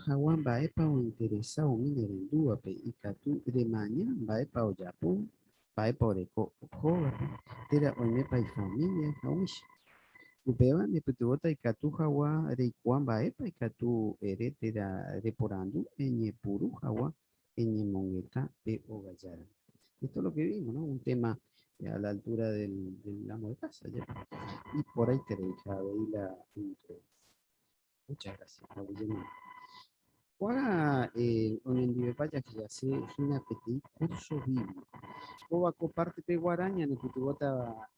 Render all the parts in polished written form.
hag̃ua mba'épa ointeresa umi nerendúvape ikatu remaña mba'épa ojapo, mba'épa oreko hógape, térã oimépa ifamília ha umícha. Upéva nepytyvõta ikatu hag̃ua reikuaa mba'épa ikatu ere térã reporandu eñepyrũ hag̃ua eñemongeta pe ogajára. Esto es lo que vimos, ¿no? Un tema a la altura del, del amo de casa, ¿ya? Y por ahí te deja avei la intro. Muchas gracias, aguyjemíva. Ko'ág̃a oñondivepa jahejase hína peteĩ curso bíblico. Kóva ko parte-pe guarã ñanepytyvõta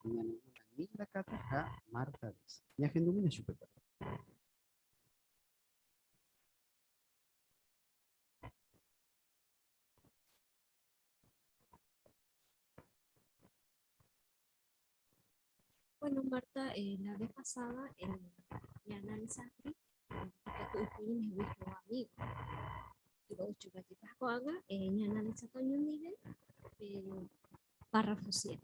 ñane hermana Nilda katu ha Marta Deza. Ñahendumína chupekuéra. Bueno, Marta, la vez pasada eh, analizaste ikatu oiko ñandehegui Jehová amigo. Ojogajepa ko'ág̃a ñaanalisata oñondive pe párrafo 7.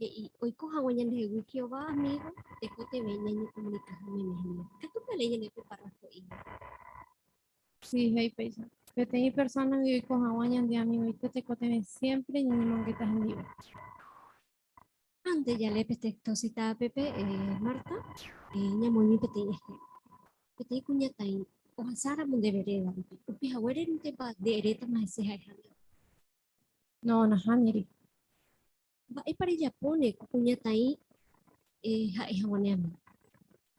He'i oiko hag̃ua ñandehegui Jehová amigo tekotevẽ ñañekomunika meme hendive. Ikatu pele ñande pe párrafo i. Sí, he'i péicha. Peteĩ persónagui oiko hag̃ua ñande amigoite tekotevẽ siémpre ñañemongeta hendive. Ante jalee pe texto citápepe, Marta, ñamoñi peteĩ ejemplo. Peteĩ kuñataĩ ohasáramo nde vereda rupi, upe haguére ndepa nde erétama hese ha'eha nde. No, nahániri. Mba'épa rejapóne ko kuñataĩ ha'e hag̃ua ne amigo?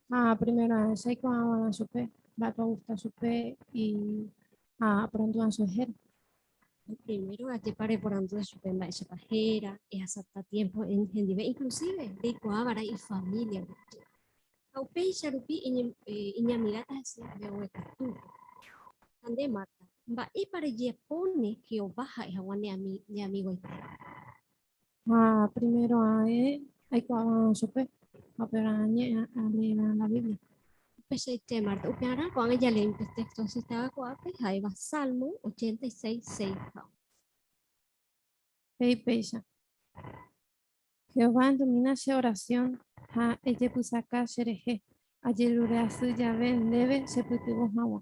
Ha primero che aikuaava'erã chupe, mba'épa ogusta chupe y ha aporandu'ã chupe héra. Primero ajépa reporandu chupe mba'éichapa héra, ehasata tiempo hendive, inclusive reikuaava'erã ifamilia rupi. Ha upéicha rupi iñamigáta hese mbeguekatúpe. Ha nde Marta, mba'épa rejapóne Jehová ha'e hag̃ua ne amigoite? Ha primero ae aikuaava'erã chupe, ha upearã añe'ẽ aleeva'erã la Biblia. Upeichaite Marta, upearã ko'ág̃a jalee pe texto osẽtava ko'ápe ha'éva Salmo 86, 6 ha 11. He'i péicha, Jehová endomina che orasión ha ejepysaka cherehe, ajerure asy jave ndéve chepytyvõ hag̃ua.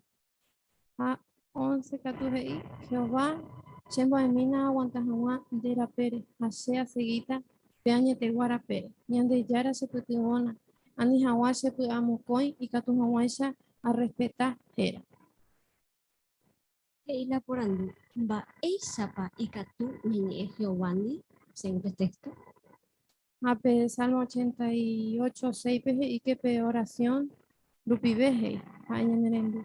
Ha once katu he'i, Jehová, chembo'emína aaguanta hag̃ua nde rapére ha che asegíta pe añetegua rapére. Ñandejára chepytyvõna, ani hag̃ua chepy'amokõi ikatu hag̃uáicha arrespeta héra. He'i la porandu, Mba'éichapa ikatu ñañe'ẽ Jehovándi, según pe téxto? Ha pe Salmo 88, 6-pe he'i ke pe orasión rupive he'i, Ha'e ñanerendu.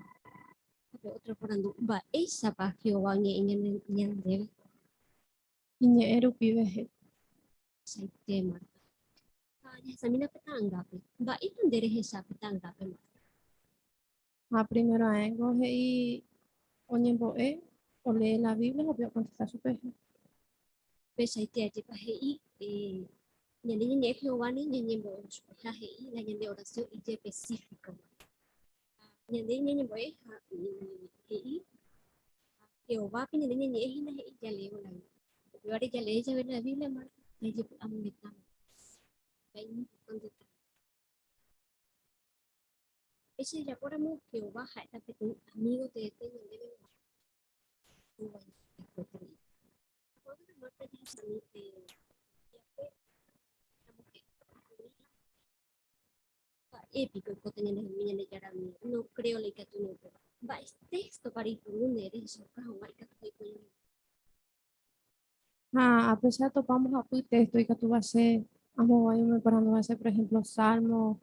Ha pe ótro porandu, Mba'éichapa Jehová oñe'ẽ ñandéve? Iñe'ẽ rupive he'i. Tuichaite, Marta. Ha jahechamína pe ta'angápe. Mba'épa nde rehecha pe ta'angápe, Marta? Ha primero aéngo he'i oñembo'e, olee la Biblia ha upéi okontesta chupe. Upeichaite ajépa he'i ñande ñañe'ẽ Jehováre ñañembo'e chupe ha he'i la ñande orasión ijespesífikova. Ñande ñañembo'e ha he'i Jehovápe ñande ñañe'ẽ hína he'i jaleévo la Biblia. Upévare jalee jave la Biblia, Marta, jajepy'amongetáma. Upéva iñimportantete. Péicha jajapóramo Jehová ha'éta peteĩ amígo teete ñandéve g̃uarã. Túva ñanderekoiterei. Ko'ág̃a Marta jahechami pe Bíbliape Mba'e piko oikóta ñandehegui Ñandejára amigo? No creo la ikatúne upéva. Mba'e téxtopa reipuru nde rehechauka hag̃ua ikatuha oiko ñandehegui? Ha apéicha atopa mbohapy téxto ikatúva che amoguái omoporandúva che, por ehémplo, Salmo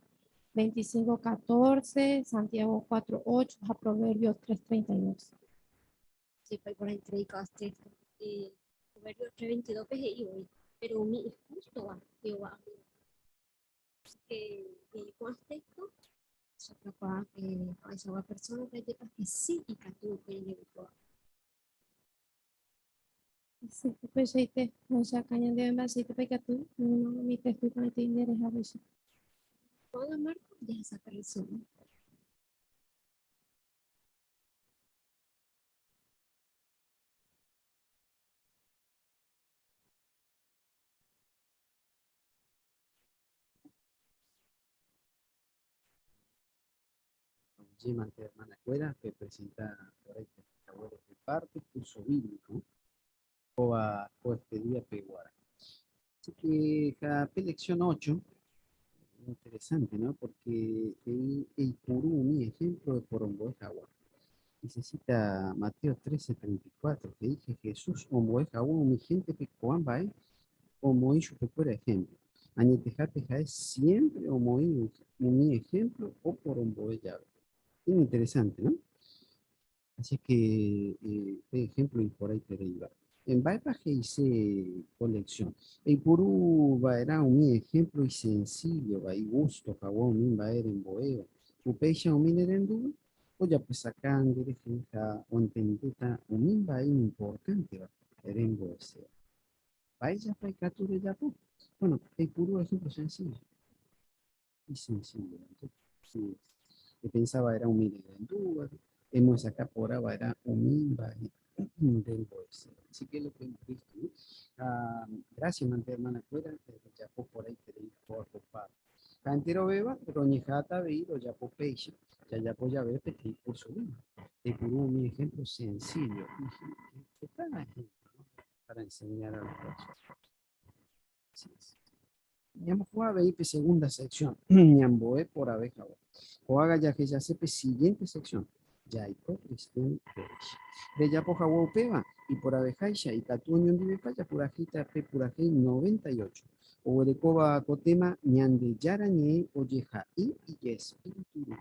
25, 14, Santiago 4, 8 ha Proverbios 3, 32. Chépa iporãiterei ko'ã téxto. Proverbios 3, 22-pe he'i voi, Péro umi ihústova Jehová amigo. Así que ko'ã texto japrokuaa ko'ãichagua persónape ajépa que si ikatu oiko ñandehegui Jehová. Sí, upeichaite, ohechauka ñandéve mba'eichaitépa ikatu umi texto iporãite nde rehe aveicha. Ko'ág̃a Marta jahecháta resumen. Aguyje mante hermana-kuéra pepresenta porãite haguére pe parte curso bíblico kóva ko este día peguarã. Así que ja pe lección 8, interesante, ¿no? Porque he'i eipuru umi ejemplo eporombo'e hag̃ua. Y se cita Mateo 13:34, he'i Jesús ombo'e hag̃ua umi héntepe ko'ã mba'e omoĩ chupekuéra ejemplo. Añetehápe ha'e siempre omoĩ umi ejemplo oporombo'e jave. Interesante, ¿no? Así que pe ejemplo iporãitereíva. Mba'épa he'ise ko lección? Eipuru va'erã umi ejemplo isencíllova, igusto hag̃ua umi mba'e rembo'éva. Upéicha umi nerendúva ojapysaka nderehe ha ontendéta umi mba'e iñimportánteva rembo'eséva. Mba'éichapa ikatu rejapo? Bueno, eipuru ejemplo sencillo. Isencillo. Sí. Epensa va'erã umi nerendúva, emyesakã porã va'erã umi mba'e rembo'eséva. Así que lo que hemos visto, ¿no? Ah, gracias, mante hermana-kuéra, rejapo porãiterei ko'ákopa. Ha enterovéva roñeha'ãta avei rojapo péicha, jajapo jave peteĩ curso bíblico. Eipuru umi ejemplo sencillo, heta ejemplo, ¿no? Para enseñar a las personas. Así es. Ñambojo'a avei pe segunda sección, ñambo'e porãve hag̃ua. Ko'ág̃a jahechase pe siguiente sección, Jaiko cristiano péicha. Rejapo hag̃ua upéva, iporãveháicha ikatu oñondivepa japurahéita pe purahéi 98, oguerekóva ko téma Ñandejára Ñe'ẽ ojehai ijespíritu rupi.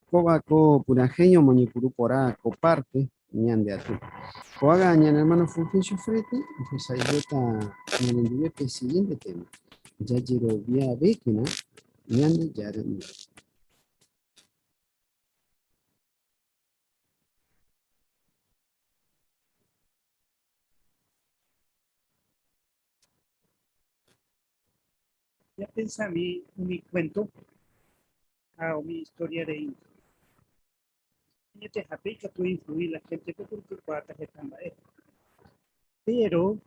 Kóva ko purahéi omoñepyrũ porã ko párte ñande aty. Ko'ág̃a ñane ermáno Fulgencio Frete ohesa'ỹijóta ñanendive pe siguiente téma, Jajeroviavékena Ñandejára ndive. Ñapensami umi kuénto ha umi istória reínte. Añetehápe ikatu oinflui la héntepe pórke oikuaáta heta mba'e. Péro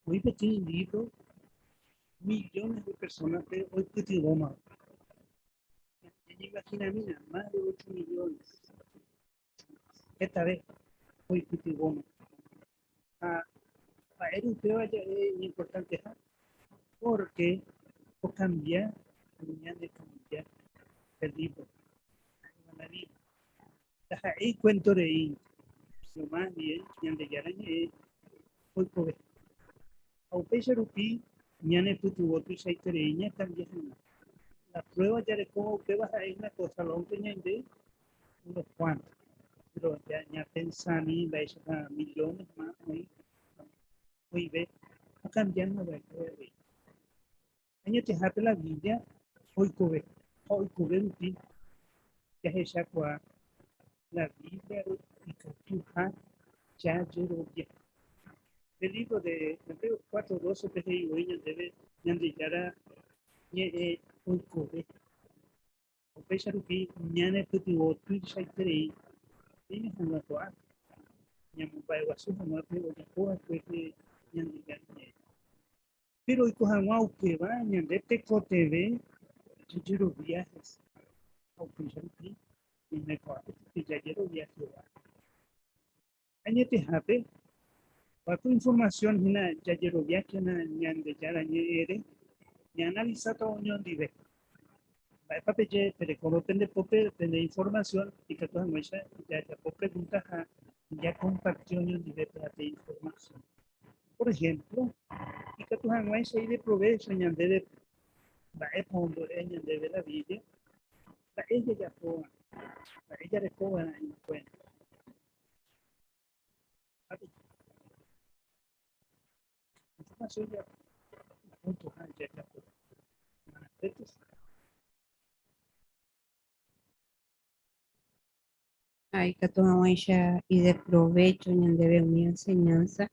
oĩ peteĩ lívro millones de persónape oipytyvõmava. Ñañeimahinamína, más de 8 millones. Hetave oipytyvõma. Ha mba'ére upéva ja'e iñimportanteha? Pórke okambia ñane kambia pe lívro. Ha'éva la Biblia. Ndaha'éi kuénto reínte, síno más bien Ñandejára Ñe'ẽ oikove. Ha upéicha rupi. Ñanepytyvõ tuichaiterei ñakambia hag̃ua. La prueba jarekóva upéva ha'e hína ko salónpe ñaindy unos cuantos. Pero ya ñapensami mba'éichapa millones ma oĩ oĩve okambiáma va'ekue avei. Añetehápe la Biblia oikove ha oikove rupi jahechakuaa la Biblia ikatuha jajerovia. Pe libro de Hebreos 4:12 pe he'i voi ñandéve Ñandejára ñe'ẽ oikove. Upéicha rupi ñanepytyvõ tuichaiterei ñaime hag̃ua ko'ápe, ñamomba'eguasu hag̃ua pe ojapo va'ekue pe Ñandejára ñe'ẽ. Péro oiko hag̃ua upéva ñande tekotevẽ jajerovia hese. Ha upéicha rupi ñaime ko'ápe jepe jajerovia Jehová. Añetehápe, ko informasión hína jajeroviákena Ñandejára Ñe'ẽre ñaanalisáta oñondive. Mba'épa peje perekórõ pende pópe pene informasión ikatu hag̃uáicha jajapo pregúnta ha jakomparti oñondive pe informasión. Por ejemplo, ikatu hag̃uáicha ideprovécho ñandéve mba'épa ombo'e ñandéve la Biblia, mba'e jajapóva, mba'e jarekóva'erã enkuénta. Información ya punto ya ya Ha ikatu hag̃uáicha ideprovécho ñandéve umi enseñánsa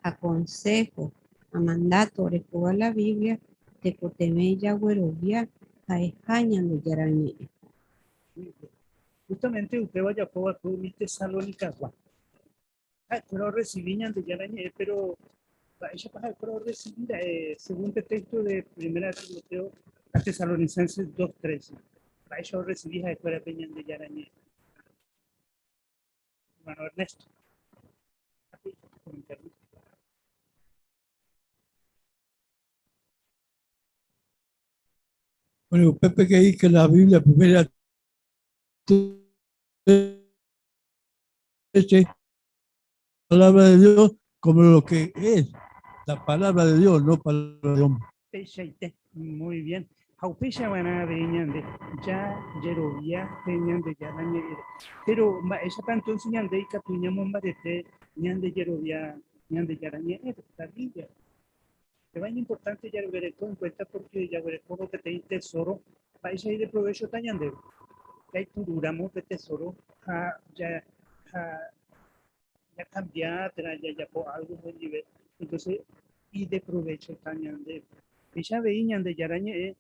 ha konsého ha mandáto orekóva la Biblia, tekotevẽ jaguerovia ha'eha Ñandejára Ñe'ẽ. Justamente upéva ojapo va'ekue umi Tesalonicagua. Ha'ekuéra orresivi Ñandejára Ñe'ẽ, péro mba'éichapa ha'ekuéra orresivi ra'e según pe texto de Primera de Timoteo a Tesalonicenses 2.13? Mba'éicha orresivi ha'ekuéra pe Ñandejára Ñe'ẽ? Hermano Ernesto. Bueno, Pepe que que la Biblia primera palabra de Dios como lo que es la palabra de Dios, no palabra de hombre. Peichaite, muy bien. Ha upéicha va'erã avei ñande, jajerovia pe Ñandejára ñe'ẽre. Péro mba'éichapa entonces ñande ikatu ñamombarete ñande jerovia Ñandejára ñe'ẽre, la Biblia? Péva iñimportánte jaguereko en cuenta porque jaguerekórõ peteĩ tesoro, mba'éicha ideprovéchota ñandéve. Jaipurúramo pe tesoro ha ja ha ñakambia térã jajapo álgo hendive, entonces ideprovéchota ñandéve. Péicha avei Ñandejára Ñe'ẽ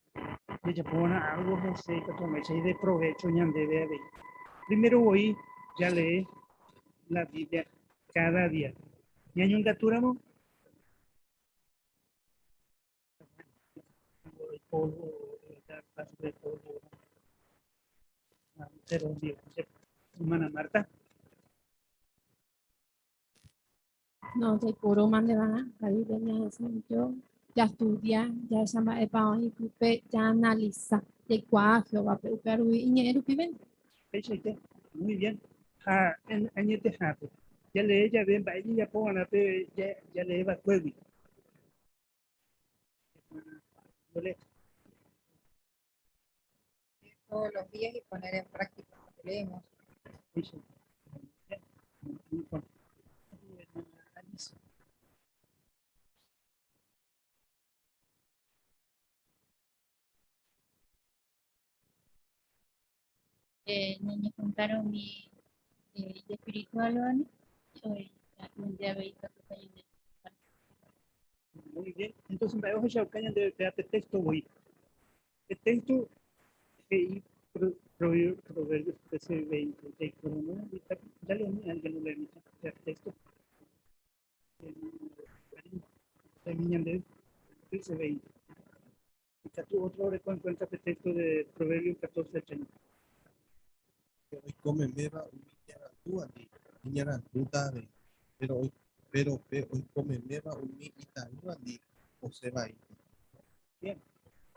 jajapova'erã álgo hese ikatu hag̃uáicha ideprovécho ñandéve avei. Primero voi jalee la Biblia káda día. Ñañongatúramo Hermana Marta. No, jaipuru mante va'erã la Biblia ñahesa'ỹijo, jastudia, jahecha mba'épa oĩ pype, jaanalisa, jaikuaa Jehovápe, upéva rupi iñe'ẽ rupivénte. Peichaite, muy bien. Ha añetehápe, jalee jave mba'e jajapo va'erã pe jalee va'ekuégui. Todos los días y poner en práctica lo que leemos. Ñañehuntarõ umi ijespirituálvandi, Muy bien. Entonces, mba'e ohechauka ñandéve péva pe texto voi. Pe texto he'i Proverbios 13, 20. Jaiporavo, ya leí, alguien lo lee el texto. Ñandéve 13, 20. Ikatu otro oreko en cuenta pe texto de Proverbios 14, 30. Oiko meméva umi iñarandúvandi, iñarandúta avei, péro pe oiko meméva umi itavývandi osẽ vaíta. Bien,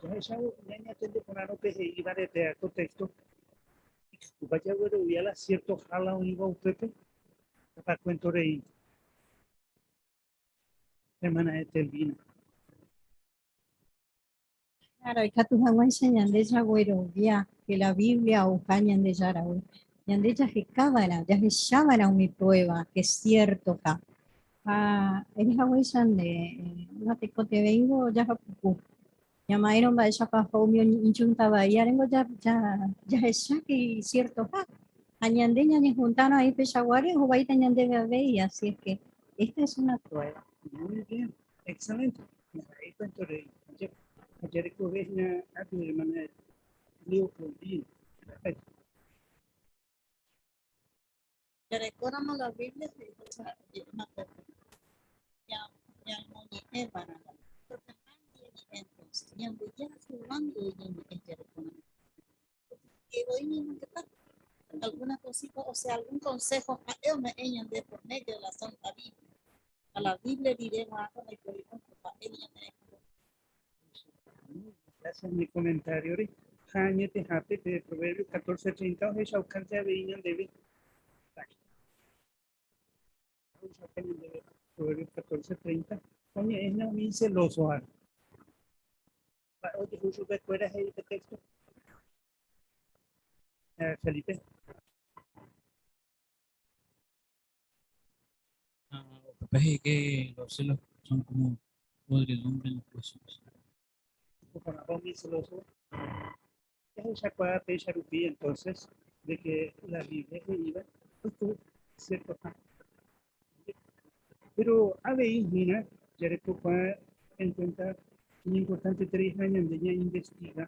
jahechávo ñañatende porãrõ pe he'ívare pe ko texto, ikatúpa jaguerovia la ciertoha la oĩva upépe? Térãpa cuento reínte? Hermana Etelvina. Claro, ikatu hag̃uáicha ñande jaguerovia que la Biblia ouha Ñandejáragui, ñande jahekava'erã, jahechava'erã umi prueba que ciertoha. Ha ere haguéicha nde natekotevẽingo jahapuku. Ñama'ẽrõ mba'éichapa oho umi oñe'injunta vai aréngo jahecha que ciertoha. Ha ñande ñañejuntárõ ahí pechaguáre ohovaíta ñandéve avei, así es que esta es una prueba. Muy bien, excelente. Ndaha'éi cuento rei. Jarekove hína ápe hermana Leopoldina. Perfecto. Jarekóramo la Biblia he'iháicha oje'éma pépe, ñamoñe'ẽ va'erã la Biblia. Pórke mándi oñe'ẽ entónse, Ñandejára Jehová ndive ñañe'ẽ jarekóramo. Pórke voi ñañongeta algúna kosíta, osea algún konsého ha'e ome'ẽ ñande por médio de la Santa Biblia. Ha la Biblia rire g̃uarã ndaipóri ótro mba'e ñanerekombo'e. Gracias ne comentario-re. Ha añetehápe pe Proverbios 14:30 ohechaukánte avei ñandéve. Ohechauka ñandéve Proverbios 14:30 oñe'ẽ hína umi icelóso ári. Mba'e ojehu chupekuéra he'i pe texto? Eh, Felipe. Ah, capaz es que los celos son como podredumbre en los huesos. Oporãva umi celoso. Jahechakuaa péicha rupi entonces de que la Biblia he'íva oiko ciertoha. Pero avei hína jarekokuaa en cuenta iñimportantetereiha ñande ñainvestiga,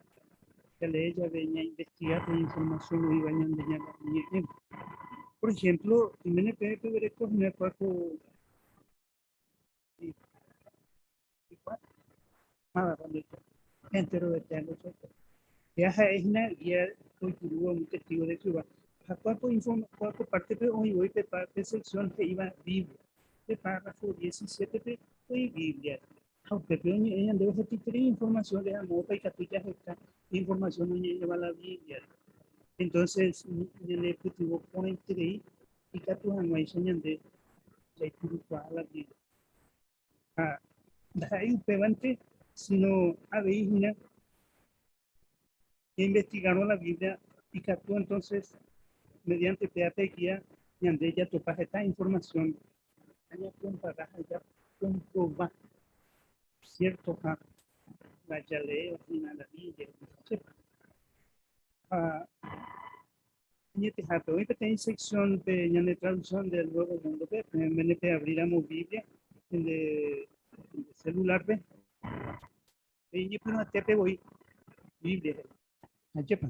jalee jave ñainvestiga pe información oĩva ñande ñe'ẽme. Por ejemplo, oiméne peẽ peguereko hína kua ko mávapa ndoiko enterovete ndoiko. Péa ha'e hína guía oipurúva umi testigo de Jehová. Ha kua ko informa, kua ko pártepe oĩ voi pe pe sección he'íva Biblia. Pe párrafo 17-pe oĩ Biblia. Ha upépe oñe'ẽ ñandéve hetaiterei información de amópa ikatu jaheka información oñe'ẽva la Biblia-re. Entonces, ñanepytyvõ porãiterei ikatu hag̃uáicha ñande jaipurukuaa la Biblia. Ha ndaha'éi upévante, sino avei hína ñainvestigarõ la Biblia ikatu entonces mediante péa pe guía ñande jatopa heta información ha ñakompara ha jakomprova ciertoha la jaleéva hína la Biblia. Chépa. Ha añetehápe oĩ peteĩ sección pe ñane traducción del Nuevo Mundo-pe, peẽme peabríramo Biblia pende celular-pe, Iñepyrũetépe voi Biblia he'i. Ajépa.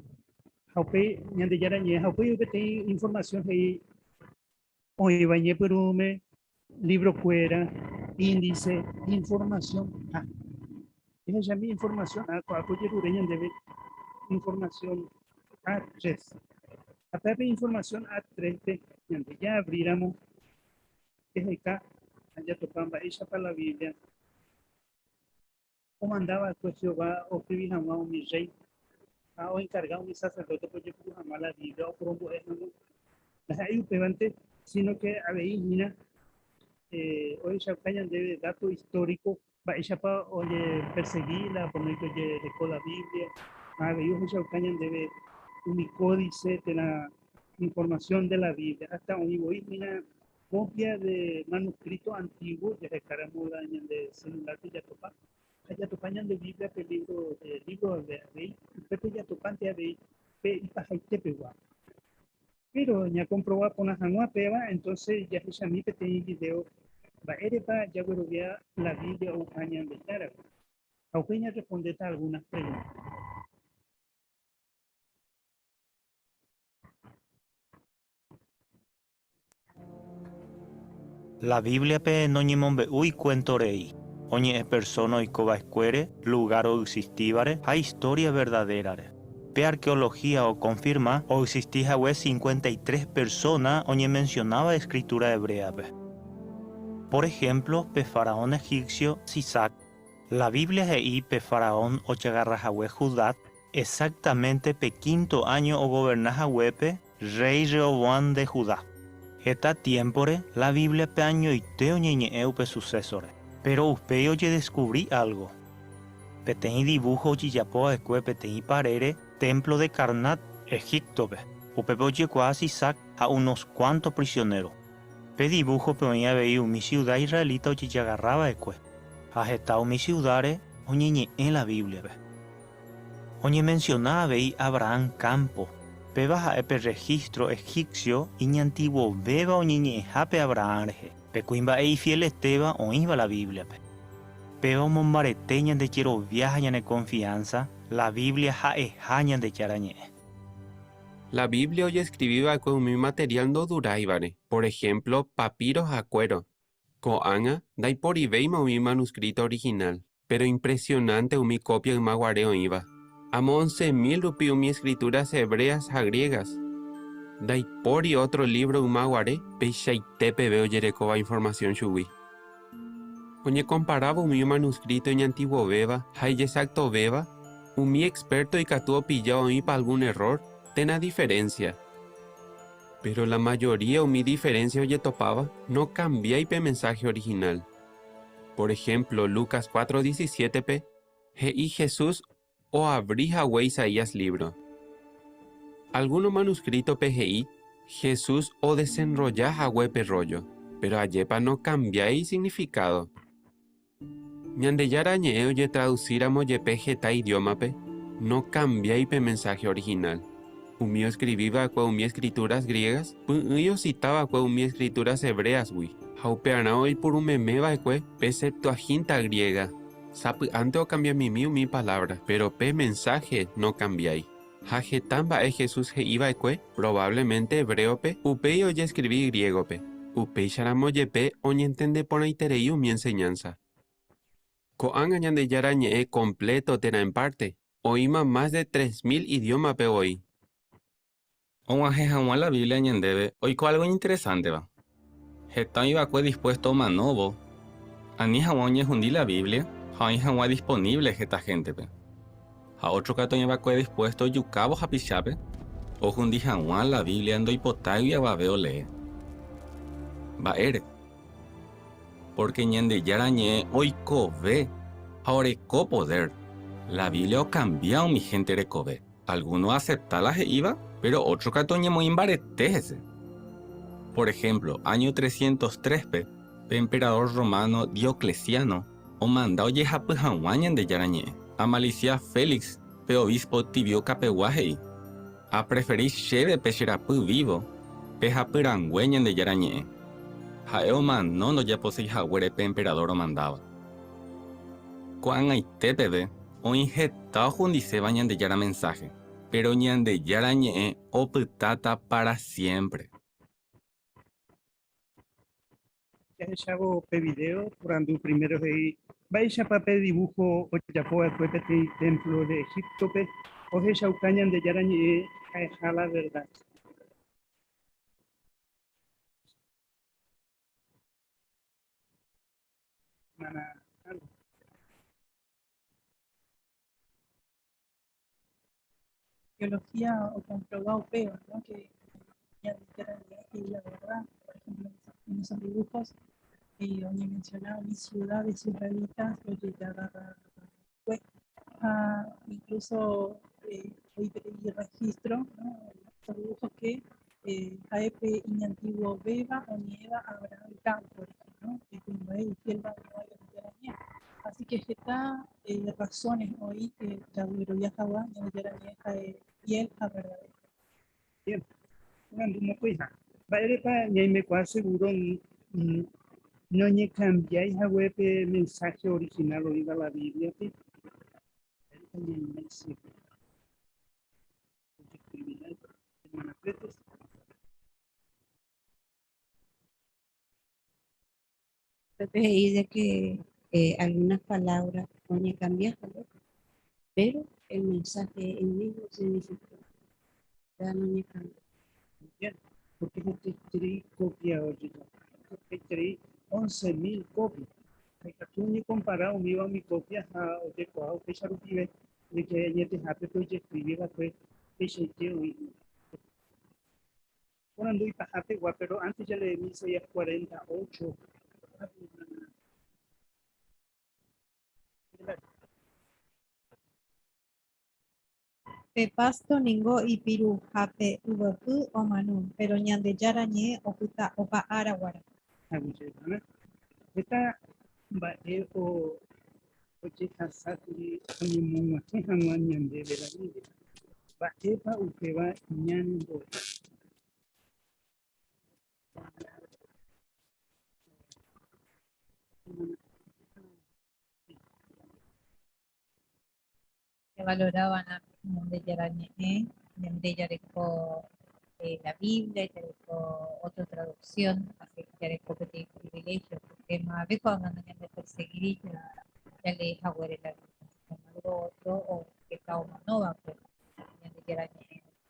Ha upéi Ñandejára ñe'ẽ ha upéi peteĩ información he'i oĩva iñepyrũme, libro-kuéra, índice, información ha. Ehechami información ha ko'ápe ojerure ñandéve información A3. Ha pépe información A3-pe ñande jaabríramo eheka ha jatopa mba'éichapa la Biblia Omanda va'ekue Jehová oskrivi hag̃ua umi rréi ha oenkarga umi saserdótepe ojepuru hag̃ua la Biblia oporombo'e hag̃ua. Ndaha'éi upévante, síno ke avei hína ohechauka ñandéve dáto istóriko mba'éichapa ojepersegi la pono ojereko la Biblia, ha avei ohechauka ñandéve umi kódise térã informasión de la Biblia. Hasta oĩ voi hína Copia de manuscrito antiguo jahekáramo la ñande celular-pe jatopa, ha jatopa ñande Biblia-pe libro de libro de avei, upépe jatopánte avei pe ipahaitepegua. Pero ñakomprova porã hag̃ua péva, entonces jahechami peteĩ video mba'érepa jaguerovia la Biblia ouha Ñandejáragui. Ha upéi ñarrespondéta algunas preguntas. La Bíbliape noñemombe'úi kuénto rei, oñe'ẽ persóna oiko va'ekuére, lugár oexistívare ha istória verdadérare. Pe arkeolohía okonfirma oexisti hague 53 persóna oñemensionáva Escritura Hebréape. Por ehémplo, pe faraón egipcio Sisac. La Biblia he'i pe faraón ojagarra hague Judá exactamente pe quinto áño ogoverna haguépe Rréi Rehoboam de Judá. Heta tiémpore, la Bíbliape añoite oñeñe'ẽ upe susésore. Péro upéi ojedeskuvri álgo. Peteĩ divúho ojejapo va'ekue peteĩ parére témplo de Karnak, Egíptope. Upépe ojekuaa Sisac ha unos kuánto prisionéro. Pe divúhope oĩ avei umi siuda israelita ojejagarra va'ekue, ha heta umi siudáre oñeñe'ẽ la Bíbliape. Oñemensiona avei Abrahán kámpo, péva ha'e pe rrehístro egipcio iñantiguovéva oñeñe'ẽhápe Abrahán rehe, pe kuimba'e ifieletéva oĩva la Bíbliape. Péva omombarete ñande jerovia ha ñane konfiánsa la Biblia ha'eha Ñandejára Ñe'ẽ. La Biblia ojeskrivi va'ekue umi materiál ndoduráivare, por ehémplo, papíro ha kuéro. Ko'ág̃a ndaiporivéima umi manuskríto orihinál, péro impresionánte umi kópia yma guare oĩva. Amo 11.000 rupi umi Escrituras Hebreas ha Griegas. Ndaipóri ótro lívro yma guare peichaite peve ojerekóva informasión chugui. Oñekomparávo umi manuskríto iñantiguovéva ha ijexaktovéva, umi expérto ikatu opilla oĩpa algún errór térã diferénsia. Péro la majoría umi diferénsia ojetopáva nokambiái pe mensáhe orihinál. Por ehémplo, Lucas 4:17-pe he'i Jesús oavri hague Isaías lívro. Algúno manuskrítope he'i Jesús odesenrolla hague pe rróllo, péro ajépa nokambiái isignifikádo. Ñandejára Ñe'ẽ ojetradusíramo jepe heta idiómape, nokambiái pe mensáhe orihinál. Umi oskrivi va'ekue umi Escrituras Griegas py'ỹi osita va'ekue umi Escrituras Hebréasgui, ha upearã oipuru meme va'ekue pe Septuaginta griega. Sapy'ánte okambiamimi umi palávra, péro pe mensáhe nokambiái. Ha heta mba'e Jesús he'i va'ekue, provávlemente hebréope, upéi ojeskrivi griégope. Upéicharamo jepe oñentende porãiterei umi enseñánsa. Ko'ág̃a Ñandejára Ñe'ẽ kompléto térã en párte, oĩma mas de 3000 idiómape voi. Og̃uahẽ hag̃ua la Biblia ñandéve oiko álgo iñinteresánteva. Heta oĩ va'ekue dispuésto omanóvo ani hag̃ua oñehundi la Biblia ha oĩ hag̃ua disponívle heta héntepe. Ha ótro katu oĩ va'ekue dispuésto ojukávo hapichápe ohundi hag̃ua la Biblia ndoipotáigui avave olee. Mba'ére? Pórke Ñandejára Ñe'ẽ oikove ha oreko podér. La Biblia okambia umi hénte rekove. Algúno oasepta la he'íva, péro ótro katu oñemoĩ mbarete hese. Por ehémplo, áño 303-pe, pe emperadór rrománo Diocleciano omanda ojehapy hag̃ua Ñandejára Ñe'ẽ. Amalisia Félix, pe obispo Tibiocapegua he'i, Apreferi chéve pe che rapy vívo, pehapy rangue Ñandejára Ñe'ẽ. Ha'e omano ndojaposéi haguére pe emperadór omandáva. Ko'ag̃aite peve, Oĩ heta ohundiséva Ñandejára mensáhe, péro Ñandejára Ñe'ẽ opytáta pára siémpre. Jahechávo pe vidéo, porandu primero he'i, Mba'éichapa pe divúho ojapo va'ekue peteĩ témplo de Egíptope ohechauka Ñandejára Ñe'ẽ ha'eha la verda? Arqueología okomprova upéva, ¿no? Que Ñandejára Ñe'ẽ he'i la verdad. Por ejemplo, en esos dibujos oñemenciona umi ciudades israelitas ojejagarrava'ekue. Ha incluso oĩ peteĩ registro, ¿no? Esos dibujos que ha'e pe iñantiguovéva oñe'ẽva Abraham campo rehe, ¿no? Pe kuimba'e ifiélva oñe'ẽva Ñandejára Ñe'ẽ. Así que heta razones oĩ jaguerovia hag̃ua Ñandejára Ñe'ẽ ha'e fiel ha verdadero. Bien. Porandu mokõiha. Mba'érepa ñaimekuaa seguro noñekambiái hague pe mensaje original oĩva la Bíbliape? Mba'érepa ñaime seguro? Pepe he'i de que eh, algunas palabras oñecambia hague, pero el mensaje el mismo significado. Ya no oñecambia. Bien, porque hetaiterei copia ojejapo. Hetaiterei 11.000 copias. Ikatu oñekompara umíva umi copia ha ojekuaa upéicha rupive de que añetehápe pe ojeskrivi va'ekue peichaite oĩ hína. Porandu ipahapegua, péro ántes jaleemi Isaías 48. Pe pasto ningo ipiru ha pe yvoty omano, péro Ñandejára ñe'ẽ opyta opa ára guarã. Aguyjeporã. Heta mba'e ojehasákuri oñemog̃uahẽ hag̃ua ñandéve la Biblia. Mba'épa upéva ñanembo'e? Javalorava'erã Ñandejára Ñe'ẽ, ñande jareko la Biblia, jareko ótro traducción, así que jareko peteĩ privilegio, porque mavave ko'ág̃a nañandeperseguíri jalee haguére la Biblia, sin embargo ótro heta omanóvape Ñandejára Ñe'ẽ rupi,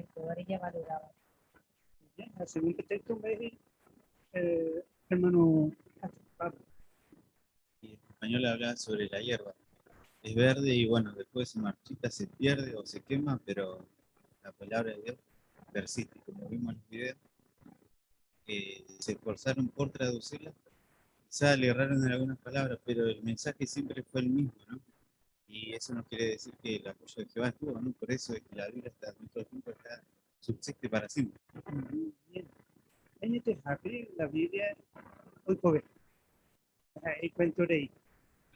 upévare javalorava'erã. Ha según pe texto mba'e he'i hermano Pablo. Y en español habla sobre la hierba. Es verde y bueno, después se marchita, se pierde o se quema, pero la palabra de Dios persiste. Como vimos en los videos, se esforzaron por traducirla. Quizá le erraron en algunas palabras, pero el mensaje siempre fue el mismo, ¿no? Y eso no quiere decir que el apoyo de Jehová estuvo, ¿no? Por eso es que la Biblia hasta nuestro tiempo subsiste para siempre. Bien. Añetehápe la Biblia oikove. Ha'e cuento rei.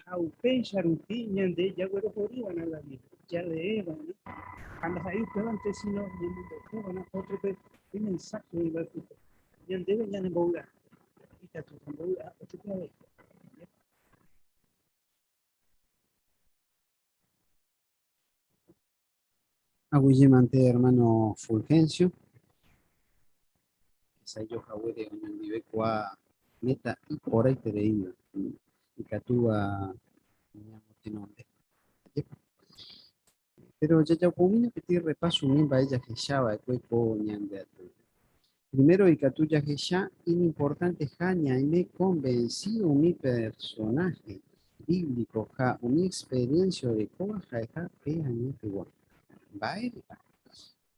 Ha upéicha rupi ñande jaguerohoryva'erã la Biblia, jaleeva'erã. Ha ndaha'éi upévante, sino ñamombe'uva'erã ótrope pe mensaje oĩva pype. Ñandéve ñanembovy'a, ikatúta mbovy'a ótrope avei. Aguyjemante hermano Fulgencio. Hesa'ijo haguére oñondive kua meta iporãitereíva ikatúva ñamotenonde. Ajépa. Péro jajapomína peteĩ repaso umi mba'e jahecha va'ekue ko ñande aty. Primero ikatu jahecha iñimportanteha ñaime konvensido umi personáhe bíblico ha umi experiencia orekóva ha'eha pe añetegua. Mba'érepa?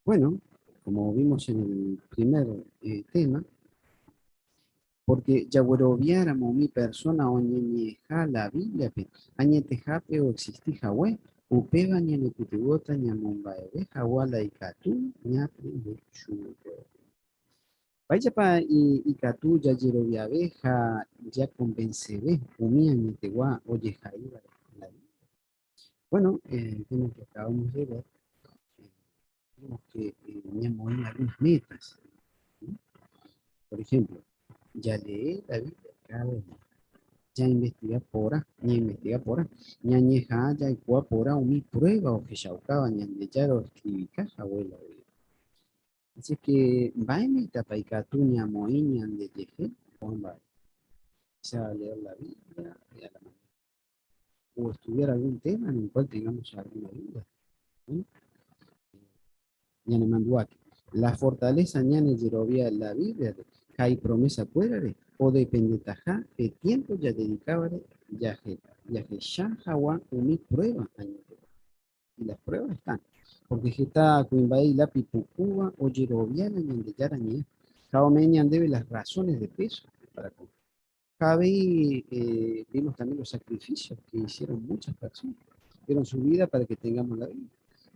Bueno, como vimos en el primer tema, Pórke jagueroviáramo umi persóna oñeñe'ẽha la Bíbliape añetehápe oexisti hague, upéva ñanepytyvõta ñamomba'eve hag̃ua la ikatu ñaaprende chuguikuéra. Mba'éichapa ikatu jajeroviave ha jakonvenseve umi añetegua ojehaíva la Bíbliape? Bueno, el tema que acabamos de ver, vimos que ñamoĩ algunas metas. Por ejemplo, ya lee la Biblia cada día, ya investiga porã, ñainvestiga porã, ñañeha'ã jaikuaa porã umi prueba ohechaukáva Ñandejára oescribika hague la Biblia. Así que mba'e métapa ikatu ñamoĩ ñandejehe ko'ã mba'e? Sea leer la Biblia a la mañana o estudiar algún tema en el cual tengamos alguna duda. Ñanemandu'áke, la fortaleza ñane jerovia la Biblia-re ha ipromesa kuérare odependetaha pe tiempo jadedikávare jahecha hag̃ua umi prueba añetegua. Y las pruebas están. Porque heta kuimba'e ilápi pukúva ojerovia la Ñandejára ñe'ẽ ha ome'ẽ ñandéve las razones de peso para confiar. Ha avei vimos también los sacrificios que hicieron muchas personas. Dieron su vida para que tengamos la vida.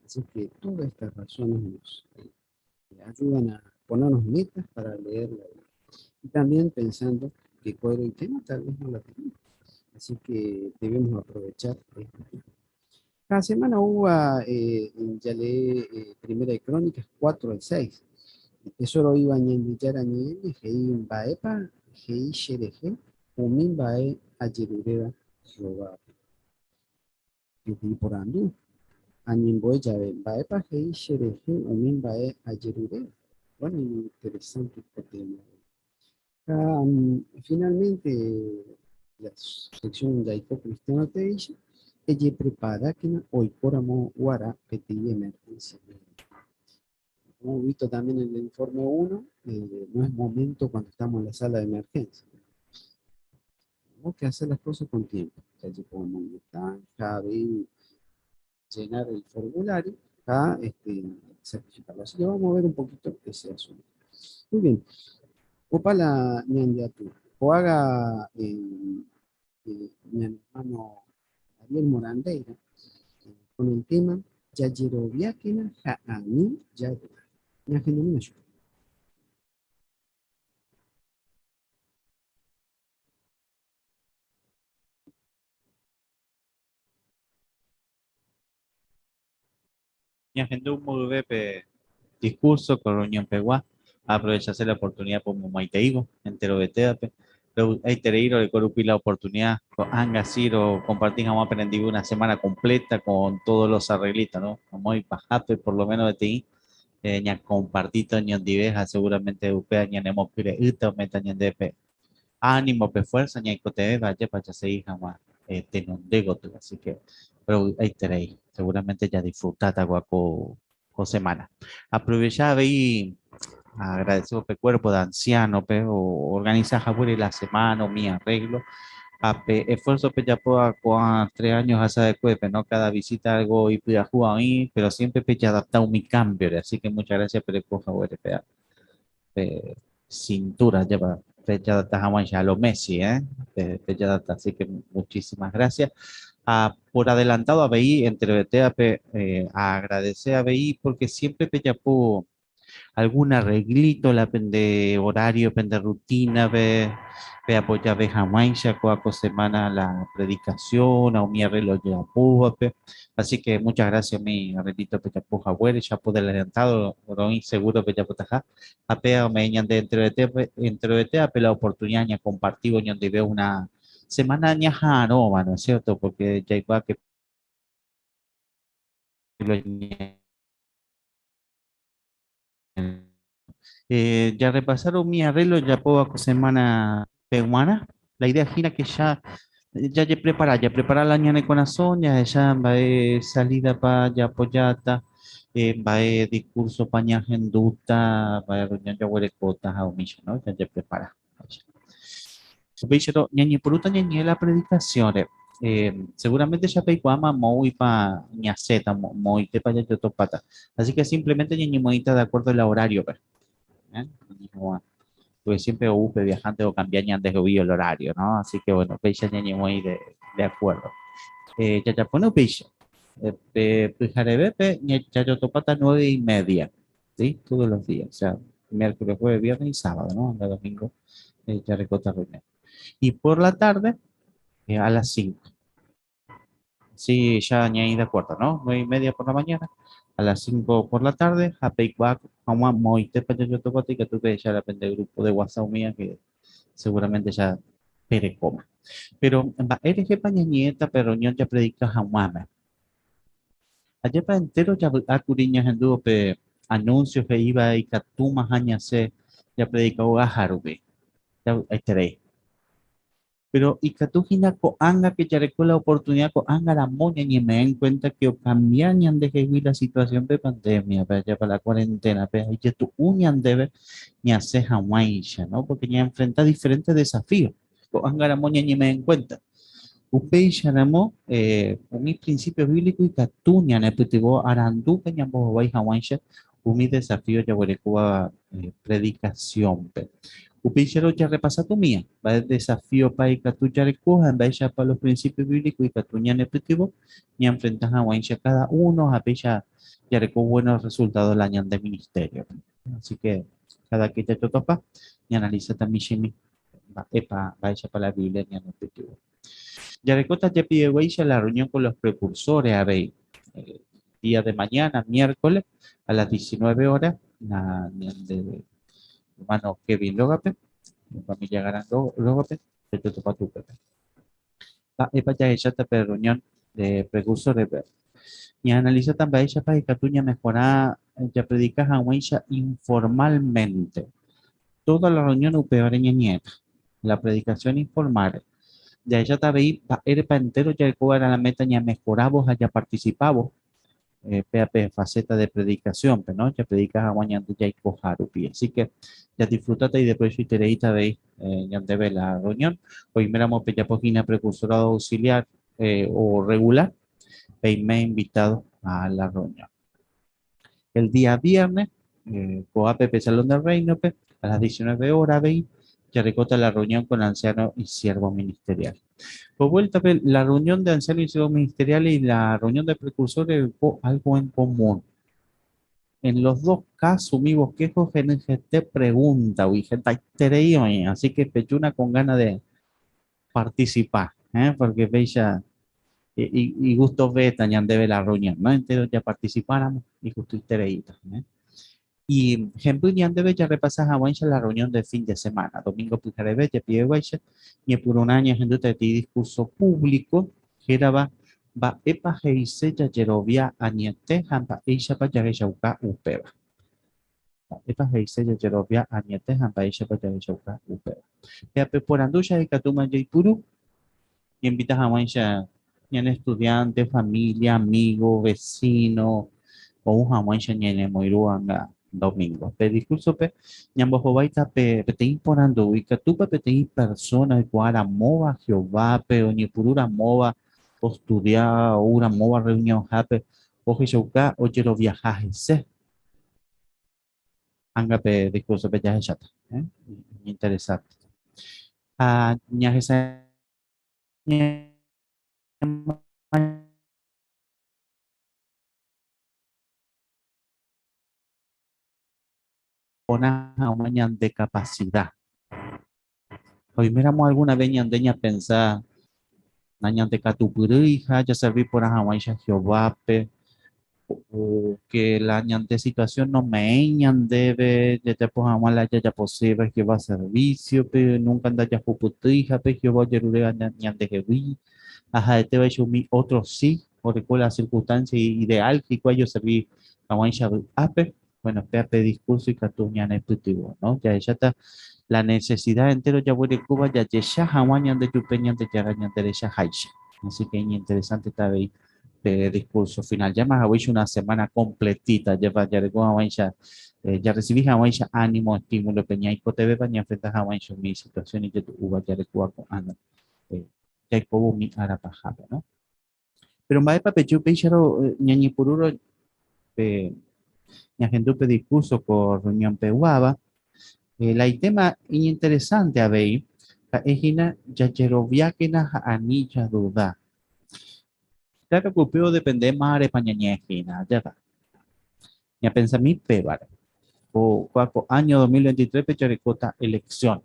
Así que todas estas razones nos ayudan a ponernos metas para leer la Biblia. Y también pensando que cuál el tema tal vez no la tenemos. Así que debemos aprovechar este tiempo. Cada semana hubo, ya leí Primera de Crónicas 4 al 6. Eso iba a Ñandejára ñe'ẽme, he'i mba'épa he'i che rehe umi mba'e ajeruréva Jehovápe. Peteĩ porandu, añembo'e jave, mba'épa he'i che rehe umi mba'e ajeruréva? Bueno, iñinteresante ko tema. Ha finalmente, la sección Jaiko Cristiano Teéicha, ejepreparákena oikóramo guarã peteĩ emergencia médica. Como hemos visto también en el informe 1, no es momento cuando estamos en la sala de emergencia. Tenemos que hacer las cosas con tiempo. Ya podemos estar, ya llenar el formulario, ya, certificarlo. Así que vamos a ver un poquito ese asunto. Muy bien. Opa la ñandeatu. O haga mi hermano Ariel Morandeira con el tema Jajeroviákena ha ani jaduda. Ñahendomína chupe. Ñahendu mboyve pe discurso ko reunión pegua, aprovechase la oportunidad pomomaiteívo enterovetévape. Rovy'aiterei roreko rupi la oportunidad ko'ág̃a si rokomparti hag̃ua penendive una semana completa con todos los arreglitos, ¿no? Amo ipahápe por lo menos peteĩ ñakompartíta oñondive ha seguramente upéva ñanemokyre'ỹta ome'ẽta ñandéve pe ánimo, pe fuerza ñaikotevẽva ajépa jasegi hag̃ua tenonde gotyo. Así que rovy'aiterei, seguramente jadisfrutáta kua ko semana. Aprovecha avei agradecebo pe cuerpo de anciano-pe oorganiza haguére la semana umi arreglo ha pe esfuerzo pejapóva ko'ã tres años ohasava'ekuépe, no? Cada visita algo ipyahúva oĩ, pero siempre pejadapta umi cambio-re, así que muchas gracias pereko haguére pe pe cintura lleva pejadapta hag̃uáicha a lo Messi, eh? Pejadapta, así que muchísimas gracias. Ah, por adelantado avei enterovetévape eh, agradece avei porque siempre pejapo algún arreglito la pende horario, pende rutina pe peapoyave hag̃uáicha kóa ko semana la predicación ha umi arreglo ojejapóvape. Así que muchas gracias umi arreglito pejapo haguére, ya por adelantado roĩ seguro pejapotaha ha péa ome'ẽ ñande enterovetévape la oportunidad ñakompartívo ñondive una semana ñaha'arõva, ¿no es cierto? Porque jaikuaa que Eh, jarrepasar umi arreglo ojapóva ko semana peguarã. La idea hína que ya jajeprepara, japrepara la ñane korasõ, jahecha mba'e salida-pa japojáta, eh, mba'e discurso-pa ñahendúta, mba'e reunión jaguerekóta ha umícha, no? Jajeprepara. Upéicharõ, ñañepyrũta ñañe'ẽ la predicación-re. Eh, seguramente ya peikuaáma moõguipa ñasẽta, moõitépa jajotopáta. Así que simplemente ñañemoĩta de acuerdo el horario-pe. ¿Eh? Porque siempre ou pe viajante ocambia ñandehegui el horario, ¿no? Así que bueno, péicha ñañemoĩ de, de acuerdo. Eh, jajapóne upéicha. Eh, pe pyharevépe jajotopáta 9:30, ¿sí? Todos los días, o sea, miércoles, jueves, viernes y sábado, ¿no? Anda domingo, eh, ya recota reunión. Y por la tarde, a las 5. Sí, ya añadí de acuerdo, ¿no? 9:30 por la mañana, a las 5 por la tarde, ha peikuaa hag̃ua moõitépa jajotopáta ikatu pehecha la pende grupo de WhatsApp umíva que seguramente ya perekóma. Pero mba'e rehépa ñañe'ẽta pe reunión japredika hag̃uáme? Ajépa entéro javy'a kuri ñahendúvo pe anuncio he'íva ikatúmaha ñasẽ japredika ogaha rupi. Javy'aiterei. Péro ikatu hína ko'ág̃a ke jareko la oportunida ko'ág̃a ramo ñañeme'ẽ en kuénta ke okambia ñandehegui la situasión pe pandémiape, ajépa la kuarenténape ha ijetu'u ñandéve ñasẽ hag̃uáicha, no? Pórke ñaenfrenta diferénte desafío. Ko'ág̃a ramo ñañeme'ẽ en kuénta. Upéicharamo, umi principio bíblico ikatu ñanepytyvõ arandúpe ñambohovái hag̃uáicha umi desafío jaguerekóva predikasiónpe. Upéicharõ jarrepasata umía, mba'e desafíopa ikatu jareko ha mba'éichapa los principios bíblicos ikatu ñanepytyvõ ñaenfrenta hag̃uáicha káda uno ha péicha jareko buenos resultados la ñande ministériope. Así que káda ke jatotopa, ñaanalisata michĩmi mba'épa, mba'éichapa la Biblia ñanepytyvõ. Jarekóta jepiveguéicha la reunión con los precursores avei, eh, día de mañana, miércoles, a las 19 horas, la, ñande hermano Kevin rógape, familia Garán rógape, jajotopáta upépe. Mba'épa jahecháta pe reunión de precursores-pe? Ñaanalisáta mba'éichapa ikatu ñamehora japredika hag̃uáicha informalmente. Toda la reunión upévare ñañe'ẽta, la predicación informal-re. Jahecháta avei mba'érepa entéro jareko va'erã la meta ñamehorávo ha japarticipávo péa pe faceta de predicación-pe, no? Japredika hag̃ua ñande jaikoha rupi. Así que jadisfrutáta ideprovechoitereíta avei ñandéve la reunión. Oiméramo pejapo hína precursorado auxiliar o regular, peime invitado a la reunión. El día viernes, ko'ápe pe Salón del Reino-pe, a las 19 horas avei, Jarekóta la reunión con anciano y siervo ministerial. Por vuelta, la reunión de anciano y siervo ministerial y la reunión de precursores algo en común. En los dos casos, mi bosquejo te pregunta, así que pechuna con ganas de participar, ¿eh? Porque veis ya, y gusto ve también debe la reunión, ¿no? Entero ya participáramos y gusto ¿eh? Y ejemplo, debe ya repasar a la reunión de fin de semana, domingo pujarebe, ya pide guaycha, y por un año gente de discurso público, que era va va epa heise ya jerovia añete hampa eisha pa yarechauka upeba. Epa heise ya jerovia añete hampa eisha pa yarechauka upeba. Ya pe por andusha y katuma puru y invitas a guaycha ñan estudiante, familia, amigo, vecino, o un hawaisha ñene moiruanga domingo. Pe discurso pe ñambohovaita pe peteĩ porandu ikatúpa peteĩ persona oikuaára móva Jehovápe oñepyrũra móva ostudia oúra móva reunionhápe ohechauka ojeroviaha hese. Anga pe discurso pe jahecháta. ¿Eh? Interesante. Ha ñahesa ñande capacidad. Oiméramo alguna vez ñande ña pensá ñande katupyry hija ya servir por haguãicha Jehovápe o que la ñande situación no me ñandéve jajapo hag̃ua la jajaposéva Jehová servicio pe nunca ndajahupytýiha pe Jehová ojeruréva ñandehegui ha ha'etévaicha umi otro sí oreko la circunstancia ideal hikuái oservi hag̃uáicha vy'ápe. Bueno, péa pe discurso ikatu ñanepytyvõ, ¿no? Jahecháta la necesidad entero jaguerekóva jajecha hag̃ua ñandejupe Ñandejára ñanderechaháicha. Así que interesante está avei pe discurso final. Jama haguéicha una semana completita, lleva jareko hag̃uáicha eh, ja recibí hag̃uáicha ánimo, estímulo pe ñaikotevẽva ñaenfrenta hag̃uáicha umi situación ijetu'úva jarekóva ko'ág̃a eh, jaikóvo umi ára pahápe, ¿no? Pero mba'épa peje upéicharõ ñañepyrũrõ pe ñahendu pe discurso ko reunión peguáva, eh, la itema iñinteresante avei ha'e hína jajeroviákena ha ani jaduda. Claro que upéva odepende márepa ñañe'ẽ hína, ajépa. Ñapensami pévare. Ko, ko año 2023 pe jarekóta elección.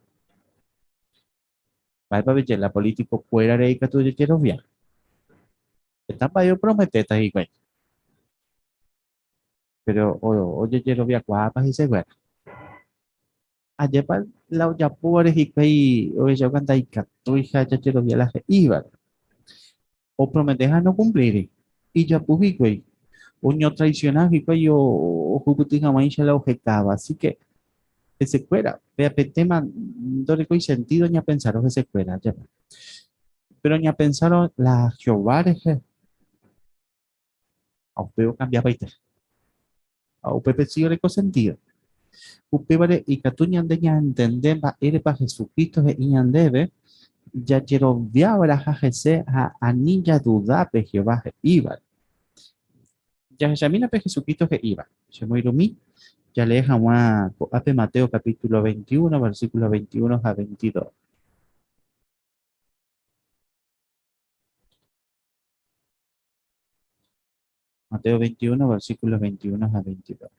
Mba'épa peje la político kuérare ikatu ojejerovia? Heta mba'e oprometéta hikuái. Pero ojejeroviakuaápa hesekuéra? Ajépa la ojapóvare hikuái ohechauka ndaikatúiha jajerovia la he'ívare. Oprometeha nokumplíri. Ijapu hikuái. Oñotraisiona hikuái ohupyty hag̃uáicha la ohekáva. Así que hesekuéra, péa pe tema ndorekói sentido ñapensárõ hesekuéra, ajépa. Pero ñapensárõ la Jehová rehe, ha upéva okambiapaite. Ha upépe si oreko sentido. Upévare ikatu ñande ñantende mba'érepa Jesucristo he'i ñandéve jajeroviava'erãha hese ha ani jaduda pe Jehová he'ívare. Jahechamína pe Jesucristo he'íva. Chemoirũmi jalee hag̃ua ko'ápe Mateo capítulo 21, versículo 21 ha 22. Mateo 21, versículos 21 ha 22.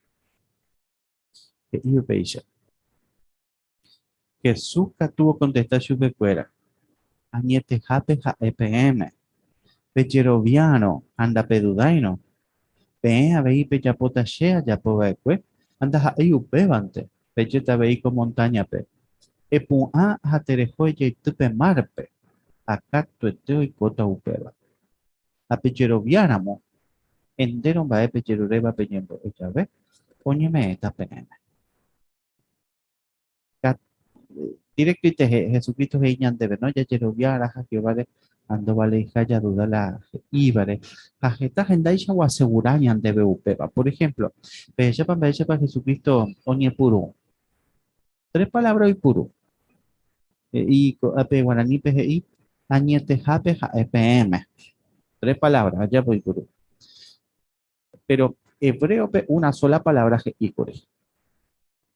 He'i upéicha. Jesús katu okontesta chupekuéra, Añetehápe ha'e peẽme, pejeroviárõ ha ndapedudáirõ, peẽ avei pejapóta che ajapo va'ekue ha ndaha'éi upévante, pejéta avei ko montáñape, Epu'ã ha tereho ejeity pe márpe, ha katuete oikóta upéva. Ha pejeroviáramo, entéro mba'e pejeruréva peñembo'e jave, oñeme'ẽta peẽme. Directoite Jesucristo he'i ñandéve, no? Jajerovia araha Jehováre ha ndovaleiha jaduda la he'ívare. Ha heta hendáicha oasegura ñandéve upéva. Por ejemplo, pehechápa mba'éichapa Jesucristo oñepyrũ. Tres palabra oipuru. He'i ko'ápe guaranípe he'i añetehápe ha'e peẽme. Tres palabras, ajápa oipuru. Pero hebréope una sola palabra he'íkuri.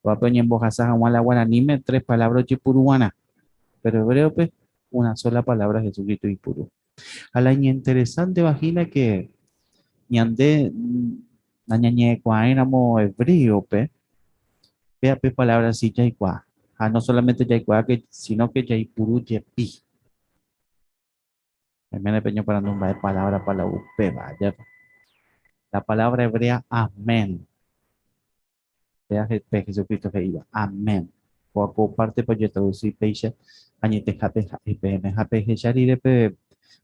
Ko'ápe oñembohasa hag̃ua la guaraníme tres palabra ojepuru'arã. Pero hebréope una sola palabra Jesucristo oipuru. Ha la iñinteresánteva hína que ñande nañañe'ẽkuaáiramo hebréope, péa pe palabra si jaikuaa. Ha no solamente jaikuaa que, sino que jaipuru jepi. Oiméne peñoporandu mba'e palabra pa la upéva, ajépa. La palabra hebrea amén. Péa pe Jesucristo he'íva, Amén. Kóva ko pártepe ojetradusi péicha añetehápe ha'e peẽme. Ha pehecha rire pe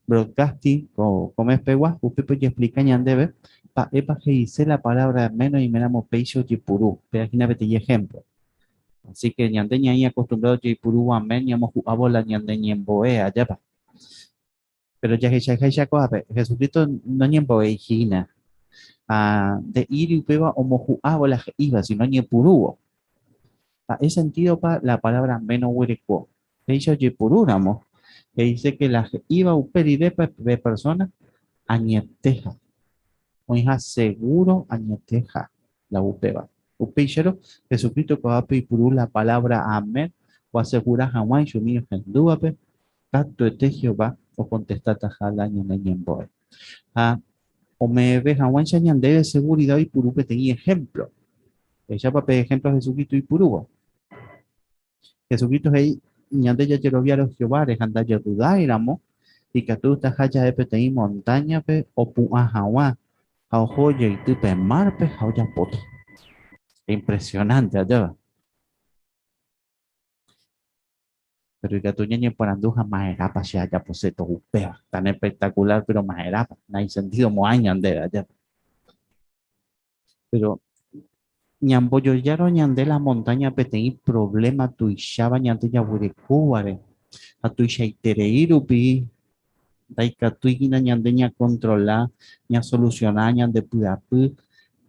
broadcasting ko mes-pegua, upépe ojeexplika ñandéve mba'épa he'ise la palabra amén oiméramo péicha ojepuru. Péa hína peteĩ ejemplo. Así que ñande ñaĩ acostumbrado jaipurúvo amén ñamohu'ãvo la ñande ñembo'e, ajépa. Péro jahechaháicha ko'ápe, Jesucristo noñembo'éi hína ha nde'íri upéva omohu'ãvo la he'íva, sino oñepyrũvo. Mba'e sentídopa la palávra amén oguereko? Péicha ojepurúramo, he'ise ke la he'íva upe rire pe persóna añeteha, oĩha segúro añeteha la upéva. Upéicharõ, Jesucristo ko'ápe oipuru la palávra amén oasegura hag̃ua ichumi ohendúvape Katuete Jehová okontestataha la ñane ñembo'e. Ha ome'ẽve hag̃uáicha ñandéve segurida oipuru peteĩ ehémplo. Pehechápa pe ehémplo Jesucristo oipurúva? Jesucristo he'i ñande jajeroviárõ Jehováre ha ndajadudáiramo, ikatutaha ja'e peteĩ montáñape opu'ã hag̃ua ha oho ojeity pe márpe ha ojapóta. Impresionánte, ajépa? Pero ikatu ñañeporandu ha ma'erãpa che ajaposéto upéva. Tan espectacular, pero ma'erãpa? Naisentído mo'ãi ñandéve, ajépa. Pero ñambojojárõ ñande la montaña peteĩ problema tuicháva ñande jaguerekóvare ha tuichaiterei rupi Ndaikatúi hína ñande ñakontrola, ñasolusiona ñande py'apy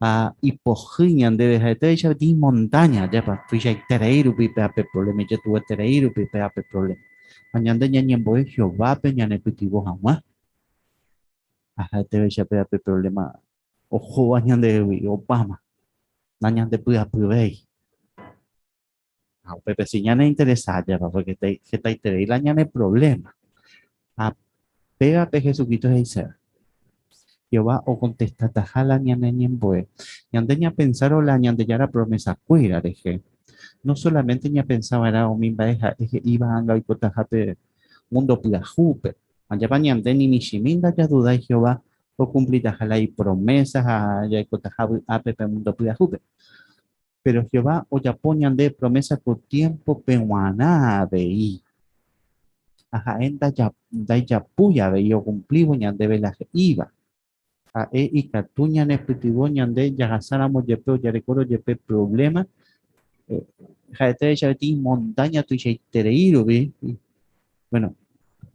ha ipohýi ñandéve ha'etévaicha peteĩ montáña, ajépa tuichaiterei rupi péva pe provléma, ijetu'ueterei rupi péva pe provléma. Ha ñande ñañembo'e Jehovápe ñanepytyvõ hag̃ua ha ha'etévaicha péva pe provléma ohóva ñandehegui, opáma, nañandepy'apyvéi. Ha upépe si ñaneinteresa ajépa, porque hetaiterei la ñane problema. Ha péva pe Jesucristo he'iséva. Jehová okontestataha la ñane ñembo'e. Ñande ñapensárõ la Ñandejára promesakuéra rehe, no solamente ñapensa va'erã umi mba'e ha'e he'íva anga oikotaha pe múndo pyahúpe. Ajépa ñande ni michĩmi ndajadudái Jehová okumplitaha la ipromésa ha jaikotaha vy'ápe pe múndo pyahúpe. Péro Jehová ojapo ñande promésa ko tiémpope g̃uarã avei. Ha ha'e ndaijapúi avei okumplívo ñandéve la he'íva. Ha'e ikatu ñanepytyvõ ñande jahasáramo jepe ojarekórõ jepe provléma, ha'etévaicha peteĩ montáña tuichaiterei rupi. Bueno,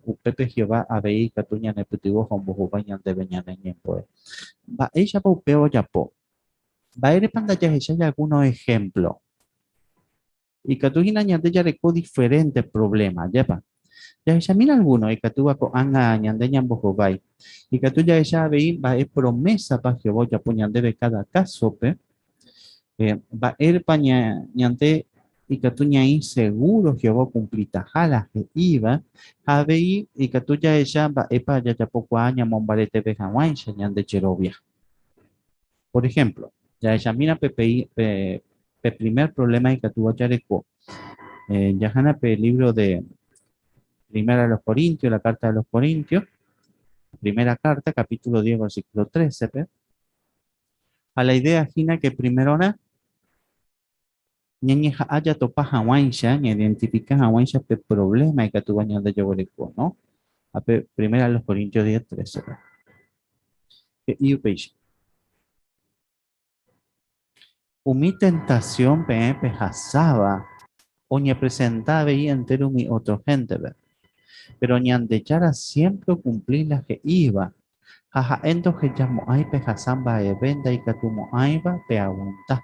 upépe Jehová avei ikatu ñanepytyvõ ha ombohovái ñandéve ñane ñembo'e. Mba'éichapa upéva ojapo? Mba'érepa ndajahechái algúno ehémplo? Ikatu hína ñande jareko diferénte provléma, ajépa? Jahechamína algúno ikatúva ko'ág̃a ñande ñambohovái. Ikatu jahecha avei mba'e promésapa Jehová ojapo ñandéve káda kásope, mba'érepa ñande ikatu ñaĩ segúro Jehová okumplitaha la he'íva, ha avei ikatu jahecha mba'épa jajapokuaa ñamombareteve hag̃uáicha ñande jerovia. Por ejemplo, jahechamína pe, pe, pe primer problema ikatúva jareko. Eh, jahana pe libro de Primera de los Corintios, la carta de los Corintios, primera carta, capítulo 10, versículo 13. Pe. A la idea hína que primerorã ñañeha'ã jatopa hag̃uáicha, ñaidentifika hag̃uáicha pe problema ikatúva ñande jaguereko, no? Ha pe Primera de los Corintios 10, 13. He'i upéicha. Umi tentasión peẽ pehasáva oñepresenta avei entéro umi ótro héntepe. Péro Ñandejára siémpre okumpli la he'íva, ha ha'e ndohejamo'ãi pehasa mba'eve ndaikatumo'ãiva peaguanta.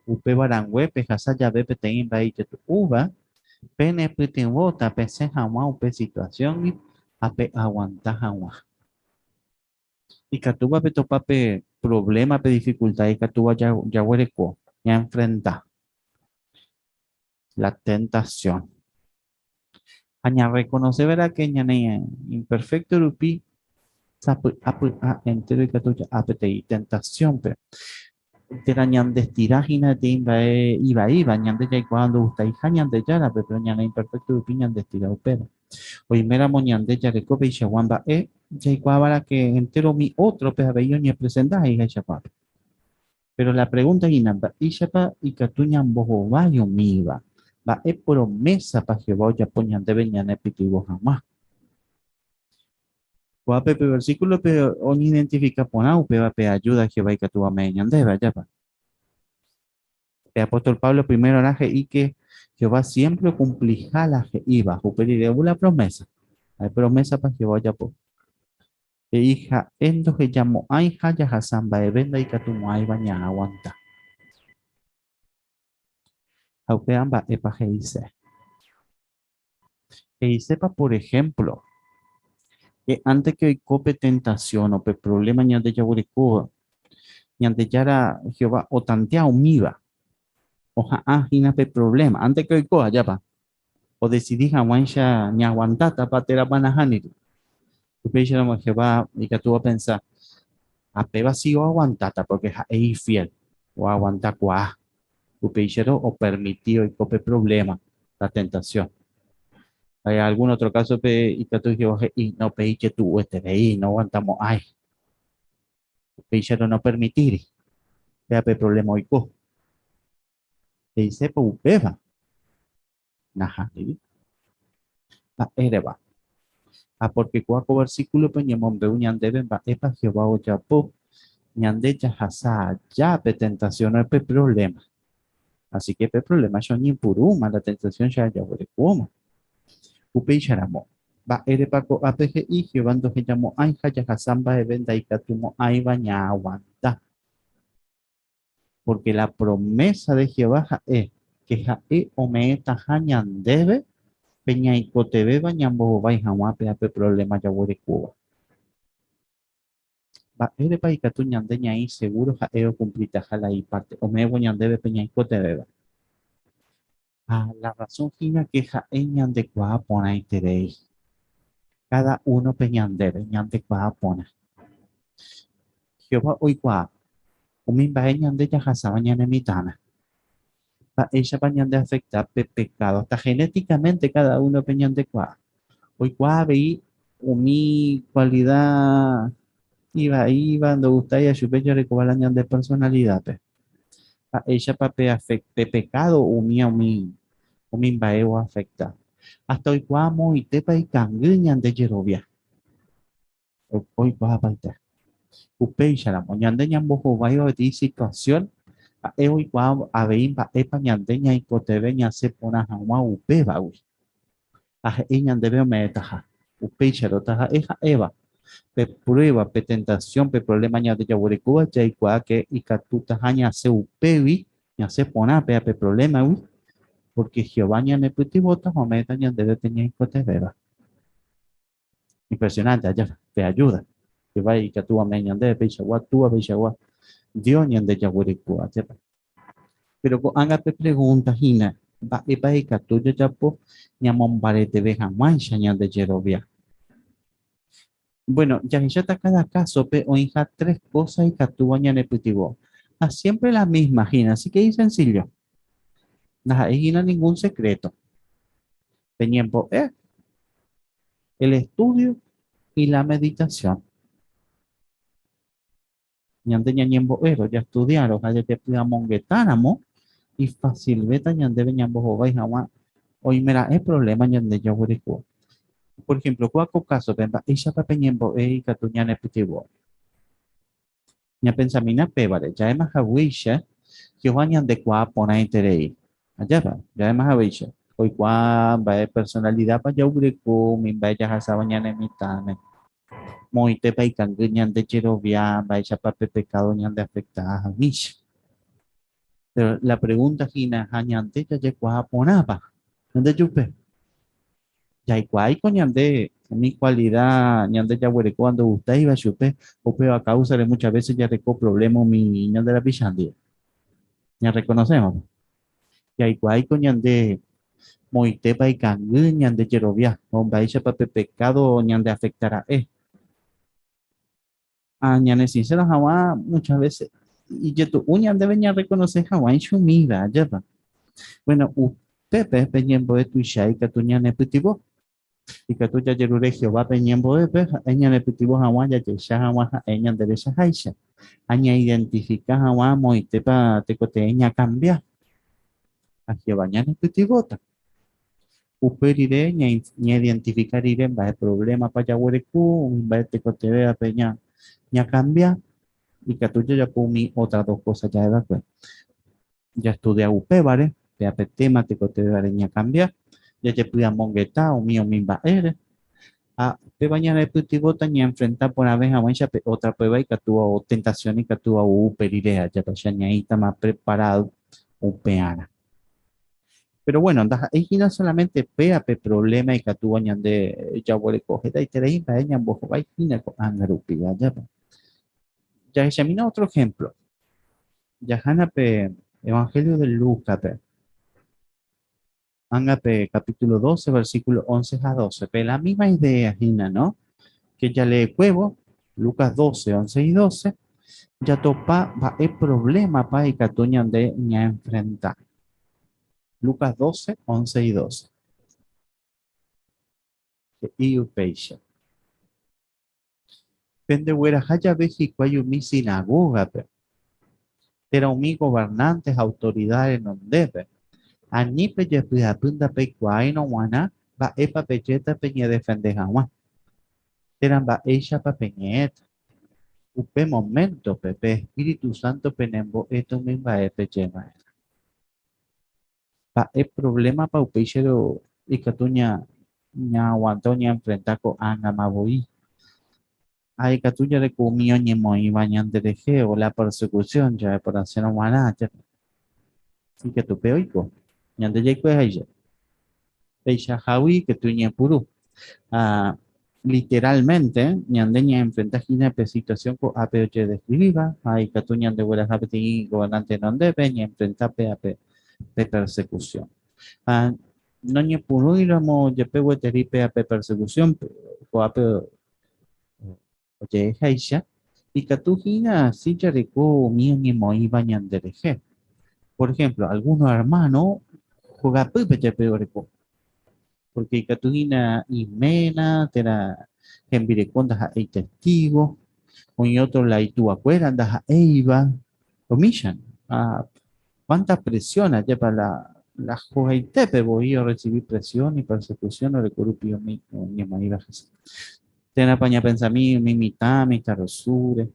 Upéva rangue pehasa jave peteĩ mba'e ijetu'úva, penepytyvõta pesẽ hag̃ua upe situasióngui ha peaguanta hag̃ua. Ikatúva petopa pe provléma, pe difikulta ikatúva jaguereko, ñaenfrenta. La tentación. Ha ñarreconoce va'erã que ñane imperfecto rupi sapy'a py'a entero ikatu ja'a peteĩ tentación-pe. Térã ñandestira hína peteĩ mba'e ivaíva, ñande jaikuaa ndogustaiha Ñandejárape, péro ñane imperfecto rupi ñandestira upéva. Oiméramo ñande jareko peichagua mba'e, jaikuaa va'erã que entero umi ótrope avei oñepresenta he'ihaichakuápe. Péro la pregúnta hína, mba'éichapa ikatu ñambohovái umíva? Mba'e promésapa Jehová ojapo ñandéve ñanepytyvõ hag̃ua? Ko'ápe pe versíkulope oñeidentifika porã upéva pe ajúda Jehová ikatúva ome'ẽ ñandéve, ajépa? Pe apóstol Pablo primerorã he'i ke Jehová siémpre okumpliha la he'íva, upe rire ou la promésa. Mba'e promésapa Jehová ojapo? He'i ha'e ndohejamo'ãiha jahasa mba'eve ndaikatumo'ãiva ñaaguanta. Ha upéva mba'épa he'ise? He'isépa por ehémplo, ke ánte ke oiko pe tentasión o pe provléma ñande jaguerekóva, Ñandejára Jehová otantea umíva, oha'ã hína pe provléma, ánte ke oiko ajápa, odesidi hag̃uáicha ñaaguantátapa térãpa nahániri. Upéicharamo Jehová ikatu opensa, Ha péva si oaguantáta pórke ha'e ifiél, oaguantakuaa. Upéicharõ opermiti oiko pe provléma, la tentasión. Ha algún ótro kásope ikatu Jehová he'i, No, pe ijetu'ueterei, noaguantamo'ãi. Upéicharõ nopermitíri péva pe provléma oiko. He'isépa upéva? Nahániri. Mba'éreva? Ha pórke ko'ã ko versíkulope oñemombe'u ñandéve mba'épa Jehová ojapo ñande jahasa aja pe tentasión o pe provléma. Así ke pe provléma che oñepyrũma, la tentasión che ajaguerekóma. Upéicharamo, mba'érepa ko'ápe he'i Jehová ndohejamo'ãiha jahasa mba'eve ndaikatumo'ãiva ñaaguanta? Pórke la promésa de Jehová ha'e ke ha'e ome'ẽtaha ñandéve pe ñaikotevẽva ñambohovái hag̃ua pe ape provléma jaguerekóva. Mba'érepa ikatu ñande ñaĩ segúro ha'e okumplitaha la ipárte ome'ẽvo ñandéve pe ñaikotevẽva? Ha la rrasón hína ke ha'e ñandekuaa porãiterei. Káda únope ñandéve ñandekuaa porã. Jehová oikuaa umi mba'e ñande jahasáva ñane mitãme. Mba'éichapa ñandeafekta pe pekádo hasta genéticamente káda únope ñandekuaa. Oikuaa avei umi kualida ivaíva ndogustáiva chupe jarekóva la ñande personalidápe. Mba'éichapa pe pe pekádo umía umi umi mba'e oafekta. Hasta oikuaa moõitépa ikangy ñande jerovia. Oikuaapaite. Upéicharamo, ñande ñambohováiva peteĩ situasión, ha'e oikuaa avei mba'épa ñande ñaikotevẽ ñasẽ porã hag̃ua upévagui. Ha he'i ñandéve ome'ẽtaha. Upéicharõ, taha'e ha'éva pe prueba, pe tentación, pe problema ñande jaguerekóva, jaikuaa ke ikatutaha ñasẽ upégui, ñasẽ porã péa pe problema-gui, porque Jehová ñanepytyvõta ha ome'ẽta ñandéve pe ñaikotevẽva. Impresionante, aja, pe ayuda. Jehová ikatu ome'ẽ ñandéve peichagua Túva, peichagua Dios ñande jaguereko, ajépa. Pero ko'ág̃a pe pregunta hína, mba'épa ikatu jajapo ñamombareteve hag̃uáicha ñande jerovia? Bueno, jahecháta káda kásope oĩha tres kósa ikatúva ñanepytyvõ. Ha siémpre la mísma hína, así ke isensillo. Ndaha'éi hína ningún sekréto. Peñembo'e, el estudio y la meditación. Ñande ñañembo'érõ, jastudiárõ ha jajepy'amongetáramo, ifasilvéta ñandéve ñambohovái hag̃ua oimera'ẽ provléma ñande jaguereko. Por ehémplo, kóva ko kásope, mba'éichapa pe ñembo'e ikatu ñanepytyvõ? Ñapensamína pévare, ja'éma haguéicha Jehová ñandekuaa porãiterei. Ajépa, ja'éma haguéicha, oikuaa mba'e personalidápa jaguereko umi mba'e jahasáva ñane mitãme. Moõitépa ikangy ñande jerovia, mba'éichapa pe pekádo ñandeafekta ha umícha. Péro la pregúnta hína, ha ñande jajekuaa porãpa ñande jupe? Jaikuaáiko ñande umi kualida ñande jaguerekóva ndogustáiva chupe, upéva káusare muchas vése jareko provléma umi ñande rapicha ndive. Ñarrekonosémapa? Jaikuaáiko ñande. Moitépa ikangy ñande jerovia, o mba'éichapa pe pekádo ñandeafekta ra'e. Ha ñane sincero hag̃ua muchas veces ijetu'u ñandéve ñarreconoce hag̃uáicha umíva, ajépa? Bueno, upépe pe ñembo'e tuicha ikatu ñanepytyvõ. Ikatu jajerure Jehovápe ñembo'épe ha'e ñanepytyvõ hag̃ua jajecha hag̃ua ha'e ñanderechaháicha ha ñaidentifika hag̃ua moõitépa tekotevẽ ñakambia. Ha Jehová ñanepytyvõta. Upe rire ñaidentifika rire mba'e provlémapa jaguereko, umi mba'e tekotevẽvape ñakambia, ikatu jajapo umi ótra dos kósa ja'e va'ekue. Jastudia upévare, péa pe téma tekotevẽvare ñakambia, jajepy'amongeta umi umi mba'ére, ha upéva ñanepytyvõta ñaenfrenta porãve hag̃uáicha pe ótra pruéva ikatúva ou, tentasión ikatúva ou upe rire, ajapáicha ñaĩtama preparádo upearã. Péro guéno, ndaha'éi hína sólamente péa pe provléma ikatúva ñande jaguereko, hetaiterei mba'e ñambohovái hína ko'ág̃a rupi, ajépa. Jahechamína ótro ehémplo. Jahána pe Evangelio de Lúcape. Ág̃a pe capítulo 12, versículo 11 ha 12. Pe la misma idea hína, no? Que jaleekuévo, Lucas 12, 11 y 12, jatopa mba'e problema-pa ikatu ñande ñaenfrenta. Lucas 12, 11 y 12. He'i upéicha. Pendegueraha jave hikuái umi sinagógape, térã umi governánte ha autorida renondépe, ani pejepy'apy ndapeikuaáirõ g̃uarã mba'épa pejéta peñedefende hag̃ua, térã mba'éichapa peñe'ẽta. Upe moméntope pe espíritu sánto penembo'éta umi mba'e pejeva'erã. Mba'e provlémapa upéicharõ ikatu ñaaguanta oñeanfrenta ko'ág̃ama voi? Ha ikatu jareko umi oñemoĩva ñanderehe o la persekusión jave porãsérõ g̃uarã, ajépa? Ikatu pe oiko, ñande jaikuaaháicha. Peichahágui ikatu iñepyrũ. Ha literalmente ñande ñaenfrenta hína pe situación ko'ápe ojedescribíva ha ikatu ñandegueraha peteĩ gobernante renondépe ñaenfrenta péape pe persecución. Ha noñepyrũiramo jepe gueteri péape persecución ko'ápe oje'eháicha, ikatu hína si jareko umi oñemoĩva ñanderehe. Por ejemplo, alguno hermano hogapýpe jepe oreko. Porque ikatu hína iména térã hembireko ndaha'éi testigo, oĩ otro la ituakuéra ndaha'éiva, umícha. Ha cuánta presión ajépa la la hogaitépe voi orrecibi presión y persecución oreko rupi umi oñemoĩva hese. Térãpa ñapensami umi mitã, mitãrusúre,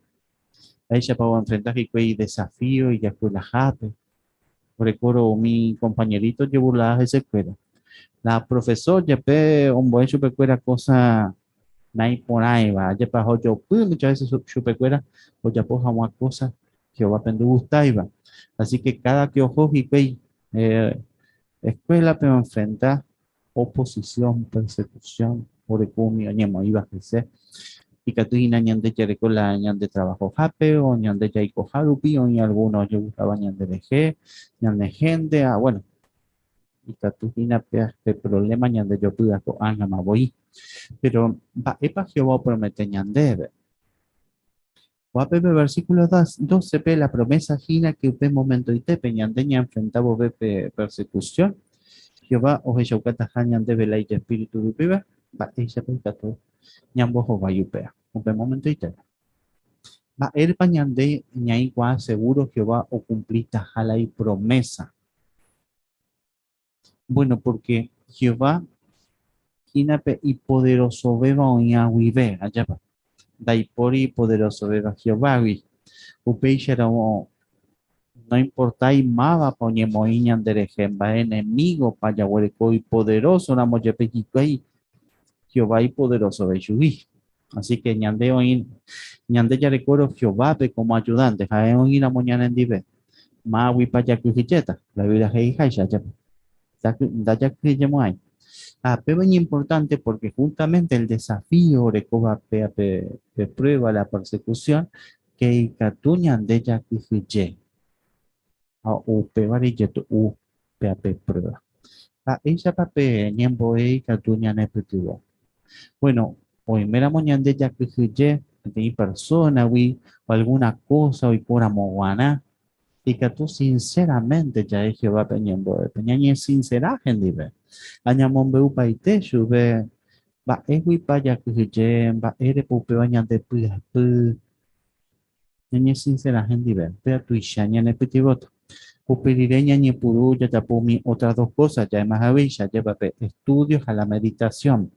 mba'éichapa oenfrenta hikuái idesafío ijakuelahápe, orekórõ umi kompañeríto ojeburlaha hesekuéra. La profesór jepe ombo'e chupekuéra kósa naiporãiva, ajépa ojopy muchas veces chupekuéra ojapo hag̃ua kósa Jehovápe ndogustáiva. Así que káda ke oho hikuái eskuélape oenfrenta oposición, persecución, oreko umi oñemoĩva hese. Ikatu hína ñande jareko la ñande trabajohápe o ñande jaikoha rupi oĩ alguno ojegustáva ñanderehe, ñane hénte, ha bueno, ikatu hína pe problema ñandejopýva ko'ág̃ama voi. Péro mba'épa Jehová opromete ñandéve? Ko'ápe pe versículo 12-pe la promesa hína ke upe momentoitépe ñande ñaenfrenta vove pe persecución, Jehová ohechaukataha ñandéve la ijespíritu rupive mba'éichapa ikatu ñambohovái upéva upe momentoitépe. Mba'érepa ñande ñaĩkuaa segúro Jehová okumplitaha la ipromésa? Bueno, porque Jehová hína pe ipoderosovéva oĩha guive, ajépa? Ndaipóri ipoderosovéva Jehovágui. Upéicharamo noimportái mávapa oñemoĩ ñanderehe, mba'e enemígopa jaguereko ipoderósoramo jepe hikuái, Jehová ipoderosove chugui. Así que ñande oĩ, ñande jarekórõ Jehovápe kómo ajudánte, ha'e oĩramo ñanendive, máguipa jakyhyjéta? La Biblia he'iháicha, ajépa? Ndajakyhyjemo'ãi. Ha péva iñimportánte pórke hústamente el desafío orekóva péa pe pruéva, la persecución, ke ikatu ñande jakyhyje. Ha upévare ijetu'u péa pe pruéva. Mba'éichapa pe ñembo'e ikatu ñanepytyvõ? Bueno, oiméramo ñande jakyhyje peteĩ persona-gui o alguna cosa oikóramo g̃uarã, ikatu sinceramente ja'e Jehovápe ñembo'épe, ñañesinsera hendive ha ñamombe'upaite chupe mba'éguipa jakyhyje, mba'érepa upéva ñandepy'apy. Ñañesinsera hendive, péva tuicha ñanepytyvõta. Upe rire ñañepyrũ jajapo umi otras dos cosas ja'éma haguéicha, ajépa pe estudio ha la meditación.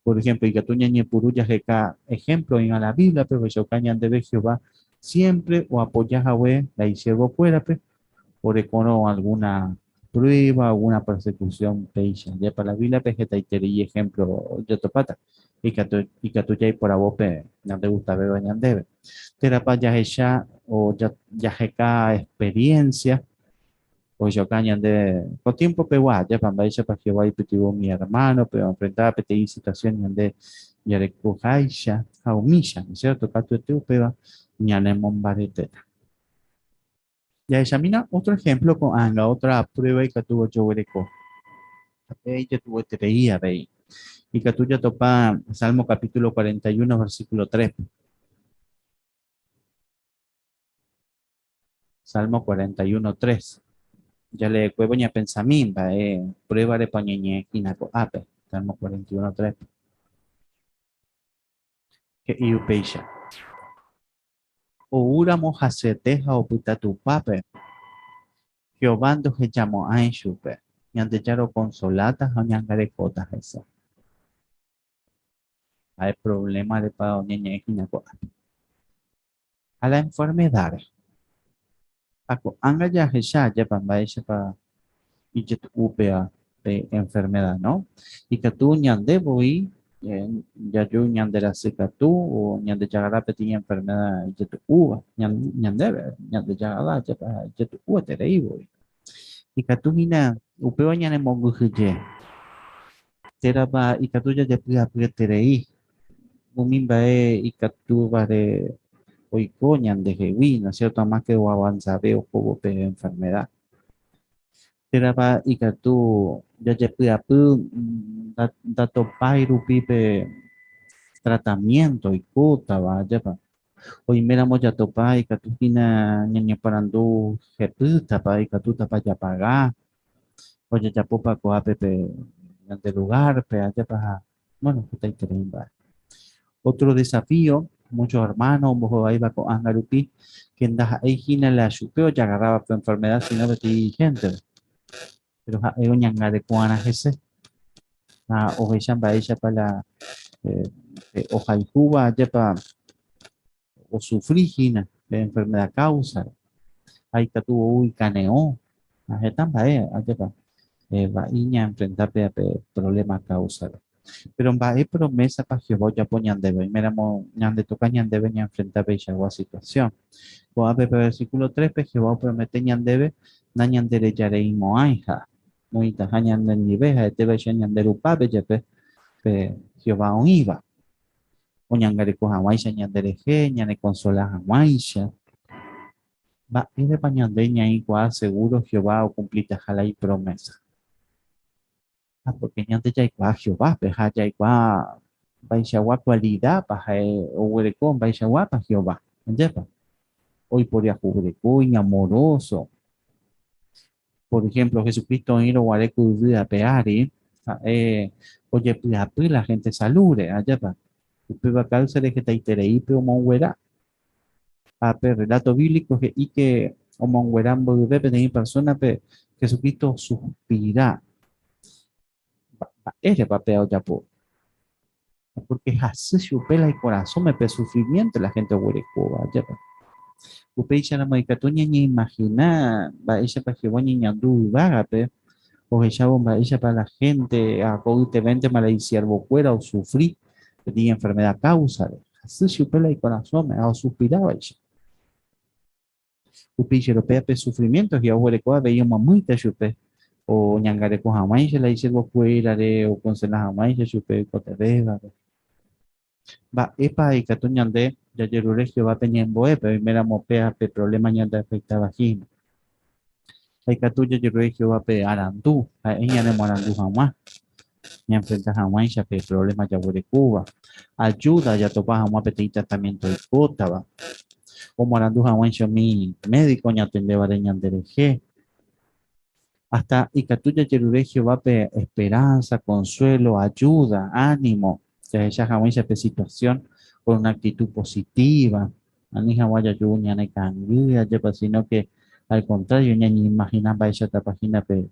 Por ejemplo, ikatu ñañepyrũ jaheka ejemplo oĩva la Bíbliape ohechauka ñandéve Jehová siempre oapoja hague la isiervokuérape orekórõ alguna prueba, alguna persecución péicha. Ajépa la Bíbliape hetaiterei ejemplo jatopáta. Ikatu, ikatu jaiporavo pe ñandegustavéva ñandéve. Térãpa jahecha o jaheka experiencia ohechauka ñande ko tiempo pegua, ajépa mba'éichapa Jehová oipytyvõ umi hermano-pe oenfrenta peteĩ situación ñande jarekoháicha ha umícha, ¿no es cierto? Katuete upéva ñanemombaretéta. Jahechamína otro ejemplo ko'ág̃a, otra prueba ikatu ojoguereko. Ha'e ijetu'ueterei avei. Ikatu jatopa Salmo capítulo 41, versículo 3. Salmo 41, 3. Jaleekuévo ñapensami mba'e prueba-repa oñeñe'ẽ hína ko'ápe. Salmo 41, 3. He'i upéicha. Oúramo hasyete ha opyta Tupãpe, Jehová ndohejamo'ãi chupe, Ñandejára okonsoláta ha oñangarekóta hese. Mba'e provlémarepa oñeñe'ẽ hína ko'ápe? Ha la enfermedáre. Ha ko'ág̃a jahecha ajépa mba'éichapa ijetu'u upéva pe enfermeda, no? Ikatu ñande voi jaju ñanderasykatu o ñandejagarra peteĩ enfermeda ijetu'úva ñandéve, ñandejagarra ajépa ijetu'ueterei voi. Ikatu hína upéva ñanemongyhyje, térãpa ikatu jajepy'apyeterei umi mba'e ikatúvare oiko ñandehegui, ¿no es cierto? Amáke oavanzave ohóvo pe enfermeda. Térãpa ikatu jajepy'apy ndatopái rupi pe tratamiento oikótava, ajépa? Oiméramo jatopa ikatu hína ñañeporandu hepýtapa, ikatútapa japaga, ojejapópa ko'ápe pe ñande lugárpe, ajépa ha bueno, hetaiterei mba'e. Otro desafío, muchos hermanos ombohováiva ko'ág̃a rupi, que ndaha'éi hína la chupe ojagarráva pe enfermedad, sino peteĩ héntere. Pero ha'e oñangareko'arã hese ha ohecha mba'éichapa la pe ohayhúva ajépa osufri hína pe enfermedad káusare ha ikatu ou ikane'õ ha heta mba'e ajépa vai ñaenfrenta péva pe provléma káusare. Péro mba'e promésapa Jehová ojapo ñandéve oiméramo ñandetoka ñandéve ñaenfrenta peichagua situasión? Ko'ápe pe versíkulo 3-pe Jehová opromete ñandéve nañanderejareimo'ãiha, oĩtaha ñandendive ha'etévaicha ñande rupápe jepe pe Jehová oĩva, oñangareko hag̃uáicha ñanderehe, ñanekonsola hag̃uáicha. Mba'érepa ñande ñaĩkuaa segúro Jehová okumplitaha la ipromésa? Ha pórke ñande jaikuaa Jehovápe ha jaikuaa mba'eichagua kualidápa ha'e oguereko, mba'eichaguápa Jehová. Ajépa? Oiporiahuvereko, iñamoróso. Por ejemplo, Jesucristo oĩrõ guare ko yvy ape ári, ha'e ojepy'apy la hénte salúre, ajépa? Upéva káusare hetaitereípe omonguera. Ha pe rreláto bíblico he'i ke omonguera mboyve peteĩ persónape, Jesucristo osuspira. Mba'érepa péva ojapo? Pórke hasy chupe la ikorasõme pe sufrimiénto la hénte oguerekóva, ajépa? Upéicharamo ikatu ñañeimahina mba'éichapa Jehová oñeñandu yvágape ohechávo mba'éichapa la hénte ha ko'ytevéntema la isiervokuéra osufri peteĩ enfermeda káusare. Hasy chupe la ikorasõme ha osuspirávaicha. Upéicharõ péva pe sufrimiénto Jehová oguereko avei omomýita chupe oñangareko hag̃uáicha la isiervokuérare, okonsola hag̃uáicha chupe oikotevẽvape. Mba'épa ikatu ñande jajerure Jehovápe ñembo'épe oiméramo péva pe provléma ñandeafektáva hína? Ha ikatu jajerure Jehovápe arandu, ha'e ñanemoarandu hag̃ua, ñaenfrenta hag̃uáicha pe provléma jaguerekóva, ajúda jatopa hag̃ua peteĩ tratamiénto oikótava, omoarandu hag̃uáicha umi médiko oñatendévare ñanderehe. Hasta ikatu jajerure Jehovápe esperánsa, konsuélo, ajúda, ánimo, jahecha hag̃uáicha pe situasión con una actitud positiva, ani hag̃ua jaju ñanekangy, ajépa, sino que al contrario ñañeimagina mba'éichatapa hína pe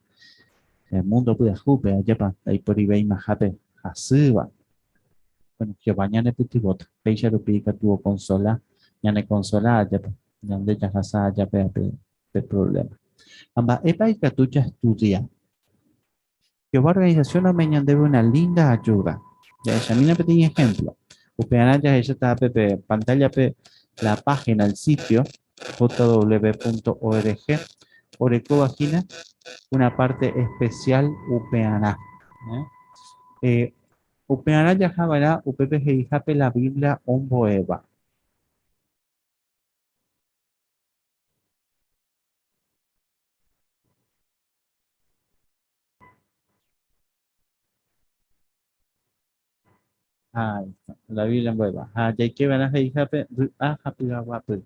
mundo pyahúpe, ajépa, ndaiporivéimahápe hasýva. Bueno, Jehová ñanepytyvõta, péicha rupi ikatu okonsola, ñanekonsola, ajépa, ñande jahasa aja pe pe problema. Ha mba'épa ikatu jastudia? Jehová organización ome'ẽ ñandéve una linda ayuda. Jahechamína peteĩ ejemplo. Upearã jahecháta ápe pe pantalla-pe la página, el sitio jw.org orekóva hína una parte especial upearã. Eh, upearã jahava'erã upépe he'ihápe la Biblia ombo'éva. Ahí está, la Biblia ombo'éva. Ha jaikeva'erã he'ihápe vy'a ha py'aguapy.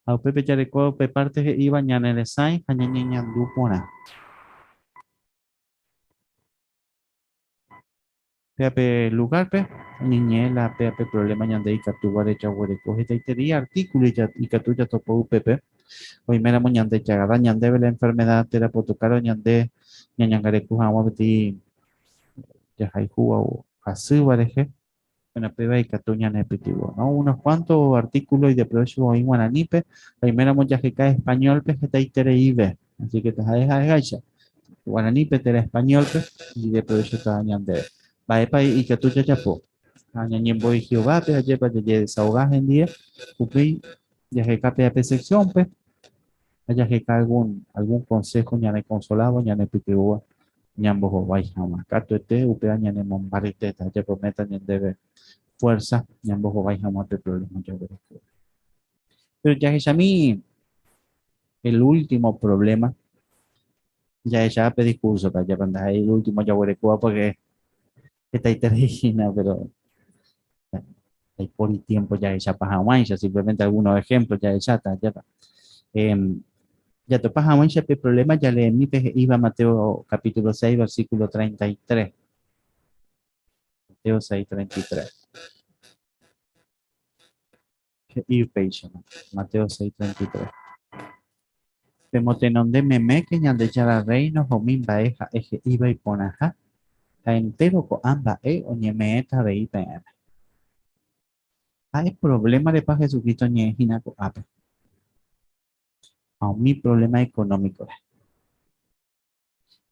Ha upépe jareko upe parte he'íva ñane resãi ha ñañeñandu porã. Péa pe lugárpe oñeñe'ẽ la péa pe provléma ñande ikatúvare jaguereko hetaiterei artíkulo ikatu jatopa upépe. Oiméramo ñande jagarra ñandéve la enfermedad térã potokárõ ñande ñañangareko hag̃ua peteĩ jahayhúva o hasýva rehe, bueno, péva ikatu ñanepytyvõ, no? Unos cuantos artículos ideprovéchova oĩ guaranípe, oiméramo jaheka español-pe hetaitereive. Así que taha'e ha'eháicha. Guaranípe térã español-pe ideprovéchota ñandéve. Mba'épa ikatu jajapo? Ha ñañembo'e Jehovápe, ajépa jajedesahoga hendie, upéi jaheka pe ape sección-pe ha jaheka algún, algún consejo ñanekonsoláva, ñanepytyvõva ñambohovái hag̃ua. Katuete upéva ñanemombaretéta, japrométa ñandéve fuerza ñambohovái hag̃ua pe problema jaguerekóva. Pero jahechami el último problema, jahechava pe discurso-pe, ajépa ndaha'éi el último jaguerekóva porque hetaiterei hína, pero ndaipóri tiempo jahechapa hag̃uáicha, simplemente algunos ejemplos jahecháta, ajépa. Eh, jatopa hag̃uáicha pe problema jaleemi pe he'íva Mateo capítulo 6, versículo 33. Mateo 6, 33. He'i upéicharõ, Mateo 6:33. Pemotenonde meméke Ñandejára Rréino ha umi mba'e ha'e he'íva iporãha, ha entéro ko'ã mba'e oñeme'ẽta avei peẽme. Ha'e provlémarepa Jesucristo oñe'ẽ hína ko'ápe? Ha umi provléma ekonómikore.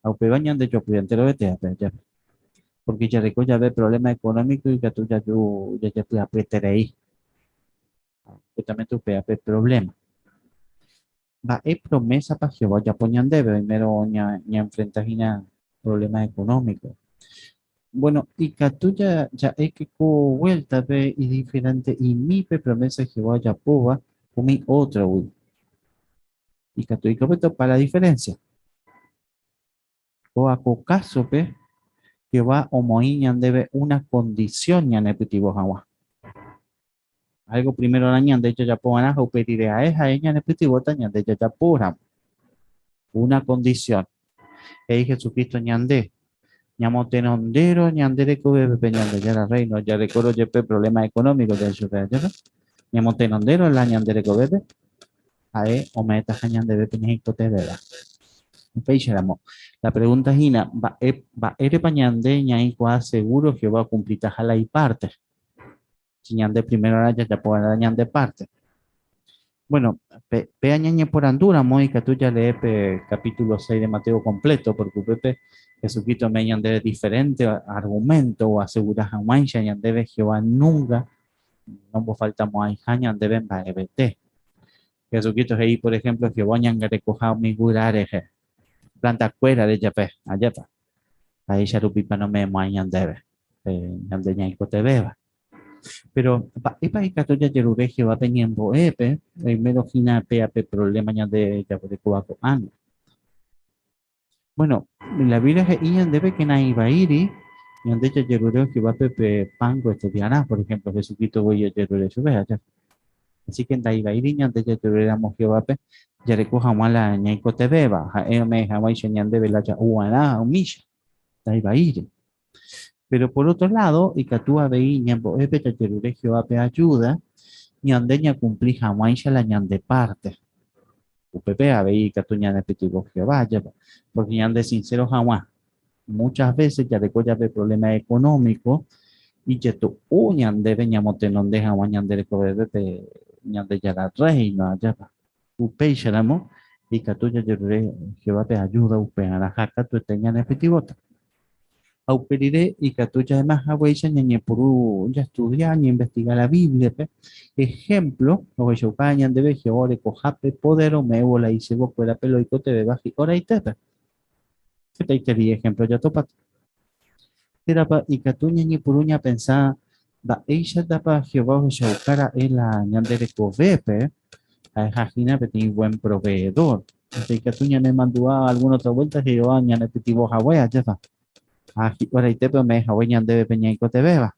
Ha upéva ñande jopy enterovete ápe jave. Porque jareko jave problema económico ikatu jaju jajepy'apyeterei. Justamente upéva pe problema. Mba'e promesa-pa Jehová ojapo ñandéve oimérõ ñaenfrenta hína problema económico? Bueno, ikatu ja'e que ko vuéltape idiferente'imi pe promesa Jehová ojapóva umi ótrogui. Ikatu ikapytopa la diferencia. Kóva ko kásope, Jehová omoĩ ñandéve una kondisión ñanepytyvõ hag̃ua. Álgo primerorã ñande jajapo va'erã ha upe rire ae ha'e ñanepytyvõta ñande jajapóramo. Una kondisión. He'i Jesucristo ñande, ñamotenondérõ ñande rekovépe pe Ñandejára Rréino, jarekórõ jepe problema económico jahechupe, ajépa? Ñamotenondérõ la ñande rekovépe, ha'e ome'ẽtaha ñandéve pe ñaikotevẽva. Upéicharamo, la pregúnta hína, mba'e, mba'érepa ñande ñaĩkuaa segúro Jehová okumplitaha la ipárte? Si ñande primerorã jajapo va'erã ñande párte. Bueno, pe, péa ñañeporandúramo ikatu jalee pe capítulo 6 de Mateo completo, porque upépe Jesucristo ome'ẽ ñandéve diferente argumento oasegura hag̃uáicha ñandéve Jehová nunca nombofaltamo'ãiha ñandéve mba'evete. Jesucristo he'i, por ejemplo, Jehová oñangarekoha umi guyra rehe, plantakuérare jepe, ajépa? Mba'éicha rupípa nome'ẽmo'ãi ñandéve pe ñande ñaikotevẽva. Pero mba'épa ikatu jajerure Jehovápe ñembo'épe oimérõ hína péa pe problema ñande jaguerekóva ko'ág̃a. Bueno, la Biblia he'i ñandéve que naivaíri ñande jajerure Jehovápe pe pan koestediarã, por ejemplo, Jesucristo voi ojerure chupe aja. Así que ndaivaíri ñande jajeruréramo Jehovápe jareko hag̃ua la ñaikotevẽva, ha'e ome'ẽ hag̃uáicha ñandéve la ja'uva'erã umícha, ndaivaíri. Pero por otro lado, ikatu avei ñembo'épe jajerure Jehovápe ayuda ñande ñakumpli hag̃uáicha la ñande parte. Upépe avei ikatu ñanepytyvõ Jehová, ajépa? Porque ñande sincero hag̃ua, muchas veces jareko jave problema económico ijetu'u ñandéve ñamotenonde hag̃ua ñande rekovépe pe Ñandejára Reino, ajépa? Upéicharamo ikatu jajerure Jehovápe ayuda upearã ha katuete ñanepytyvõta. Ha upe rire ikatu ja'éma haguéicha ñañepyrũ jastudia, ñainvestiga la Bíbliape. Ejemplo, ohechauka ñandéve Jehová orekohápe poder ome'ẽvo la isiervokuérape la oikotevẽva hi'oraitépe. Hetaiterei ejemplo jatopáta. Térãpa ikatu ñañepyrũ ñapensa mba'éichatapa Jehová ohechauka ra'e la ñande rekovépe ha'eha hína peteĩ buen proveedor. Ikatu ñanemandu'a alguna otra vuelta Jehová ñanepytyvõ hague, ajépa? Ha hi'oraitépe ome'ẽ hague ñandéve pe ñaikotevẽva.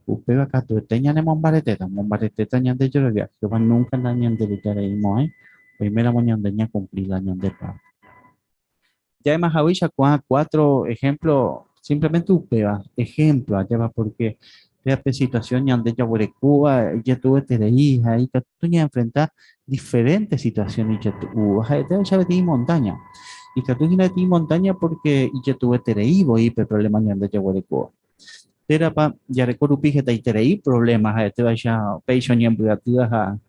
Upéva katuete ñanemombaretéta, omombaretéta ñande jerovia. Jehová nunca nañanderejareimo'ãi oiméramo ñande ñakumpli la ñande parte. Ja'éma haguéicha ko'ã cuatro ejemplo, simplemente upéva, ejemplo, ajépa, porque péa pe situación ñande jaguerekóva ijetu'ueterei ha ikatu ñaenfrenta diferente situación ijetu'úva. Ha'etévaicha peteĩ montaña. Ikatu hína peteĩ montaña porque ijetu'ueterei voi pe problema ñande jaguerekóva. Térãpa jareko rupi hetaiterei problema ha'etévaicha péicha oñembyatýva ha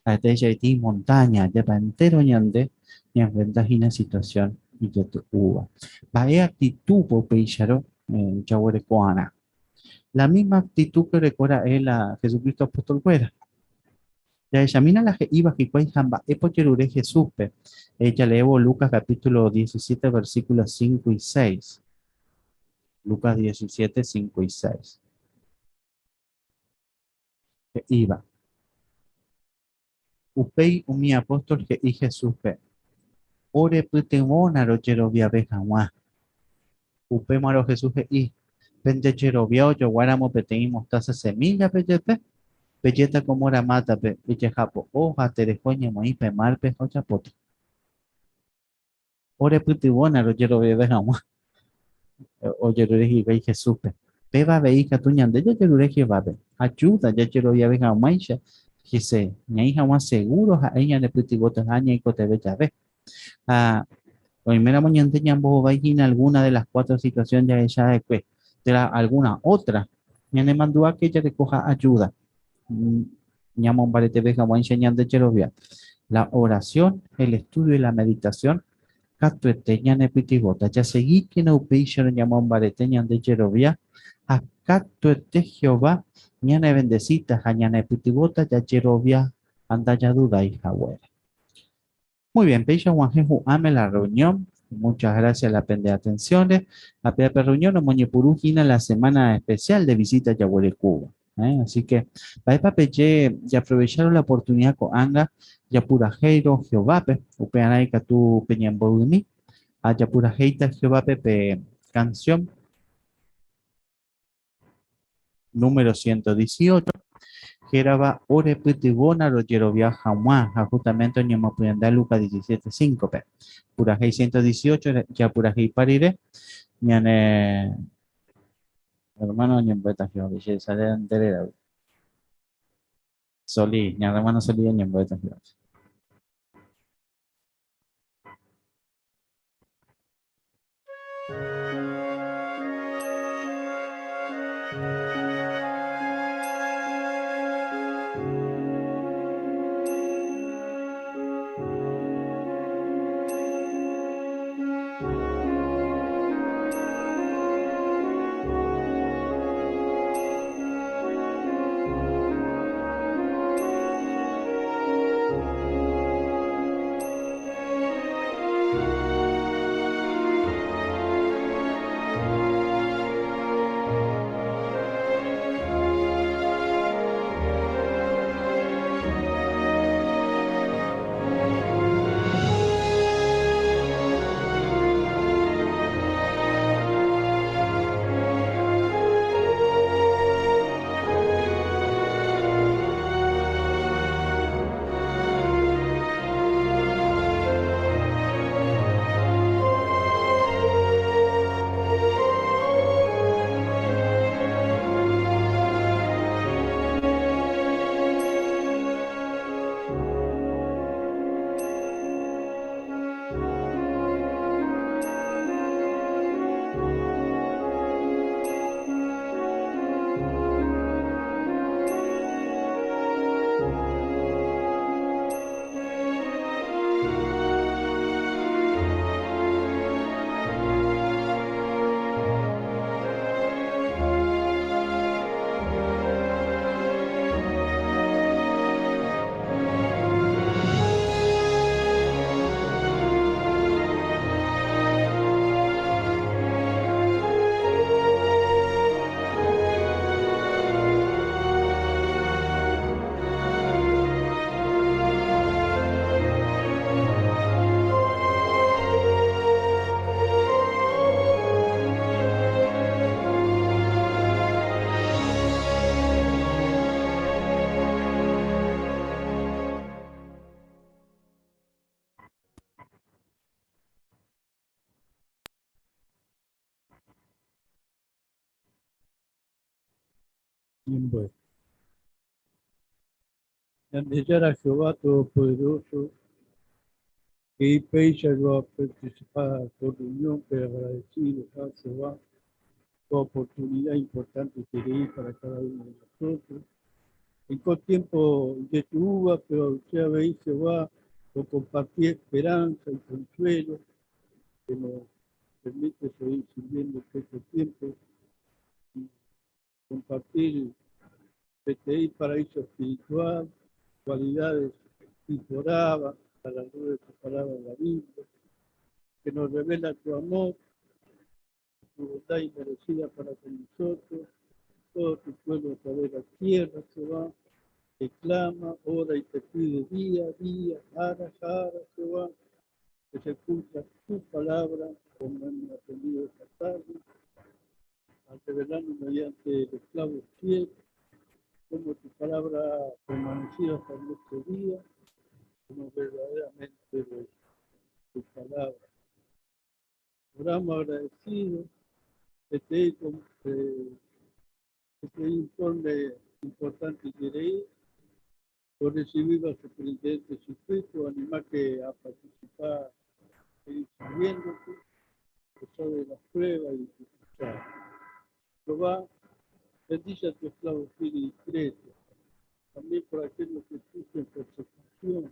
ha'etévaicha peteĩ montaña, ajépa entero ñande ñaenfrenta hína situación ijetu'úva. Mba'e actitúpa upéicharõ jaguereko'arã? La misma actitud que oreko ra'e la Jesucristo apostolkuéra. Jahechamína la he'íva hikuái ha mba'épa ojerure Jesúspe. Jaleévo Lucas capítulo 17 versículos 5 y 6. Lucas 17, 5 y 6. He'íva. Upéi umi apóstol he'i Jesúspe, Orepytyvõna rojeroviave hag̃ua. Upémarõ Jesús he'i, Pende jerovia ojoguáramo peteĩ mostaza semíllape jepe, pejéta ko mora mátape, ejehapo'o ha tereho eñemoĩ pe márpe ha ojapóta. Orepytyvõna rojeroviave hag̃ua, ojerure hikuái Jesúspe. Péva avei ikatu ñande jajerure Jehovápe ajúda jajeroviave hag̃uáicha hese, ñaĩ hag̃ua segúro ha'e ñanepytyvõtaha ñaikotevẽ jave. Ha oiméramo ñande ñambohovái hína algúna de las cuatro situasión jahecha va'ekue, térã algúna ótra, ñanemandu'áke jarekoha ajúda ñamombareteve hag̃uáicha ñande jerovia. La oración, el estudio y la meditación katuete ñanepytyvõta. Jasegíkena upéicharõ ñamombarete ñande jerovia ha katuete Jehová ñanevendesíta ha ñanepytyvõta jajerovia ha ndajadudái haguére. Muy bien, péicha og̃uahẽ hu'ãme la reunión. Muchas gracias la pende atención-re. Ha péa pe reunión omoñepyrũ hína la semana especial de visita jaguerekóva. ¿Eh? Así que, mba'épa peje jaaprovecharõ la oportunidad ko'ág̃a japurahéirõ Jehovápe, upearã ikatu peñemboymi ha japurahéita Jehovápe pe canción número 118, hérava Orepytyvõna rojerovia hag̃ua ha justamente oñemopyenda Lucas 17.5-pe. Purahéi 118 japuraheipa rire, ñane hermano oñembo'éta Jehovápe, che sale nde réragui. Soli, ñane hermano Soli oñembo'éta Jehovápe. Ñembo'e. Ñandejára Jehová Todopoderoso, he'i péicha roparticipa ko reunión-pe agradecido ha Jehová ko oportunidad importante-terei para cada uno de nosotros. En ko tiempo ijetu'úva, pero che avei Jehová okomparti esperanza y consuelo que nos permite seguir sirviendo este tiempo y compartir peteĩ paraíso espiritual, cualidades iporãva a la luz de tu palabra en la Biblia, que nos revela tu amor, tu bondad inmerecida para con nosotros, todo tu pueblo a través de la tierra, Jehová, te clama, ora y te pide día a día, ara, ara, Jehová, que se cumpla tu palabra como hemos aprendido esta tarde, al revelarnos mediante el esclavo fiel, como tu palabra ha permanecido hasta nuestro día, como verdaderamente lo es tu palabra. Oramos agradecidos este, este informe importante que por recibir al superintendente circuito, animar que a participar, seguir sirviéndote, a pesar de las pruebas y dificultades. Jehová, bendice a tu esclavo fiel y discreto, también por aquellos que sufren persecución,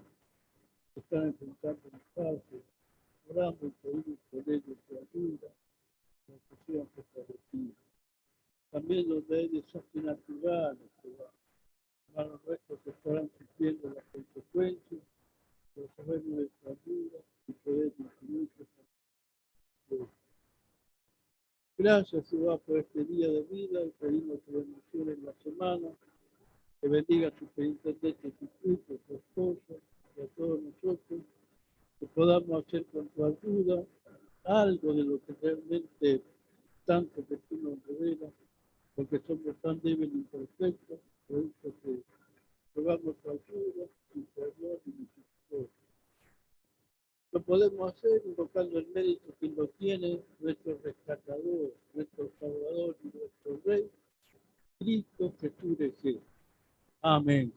que están enfrentando la cárcel. Oramos y pedimos por ellos tu ayuda, para que sean fortalecidos. También donde hay desastres naturales, Jehová, hermanos nuestros que estarán sufriendo las consecuencias, pero sabemos de tu ayuda y poder infinito. Gracias, Jehová, por este día de vida y pedimos tu bendición en la semana. Que bendiga a superintendente circuito, su esposa y a todos nosotros, que podamos hacer con tu ayuda algo de lo que realmente tanto que tú nos revelas, porque somos tan débiles e imperfectos, por eso te rogamos tu ayuda y perdón y misericordia. Lo podemos hacer invocando el mérito que lo tiene nuestro rescatador, nuestro Salvador y nuestro Rey, Cristo Jesús. Amén.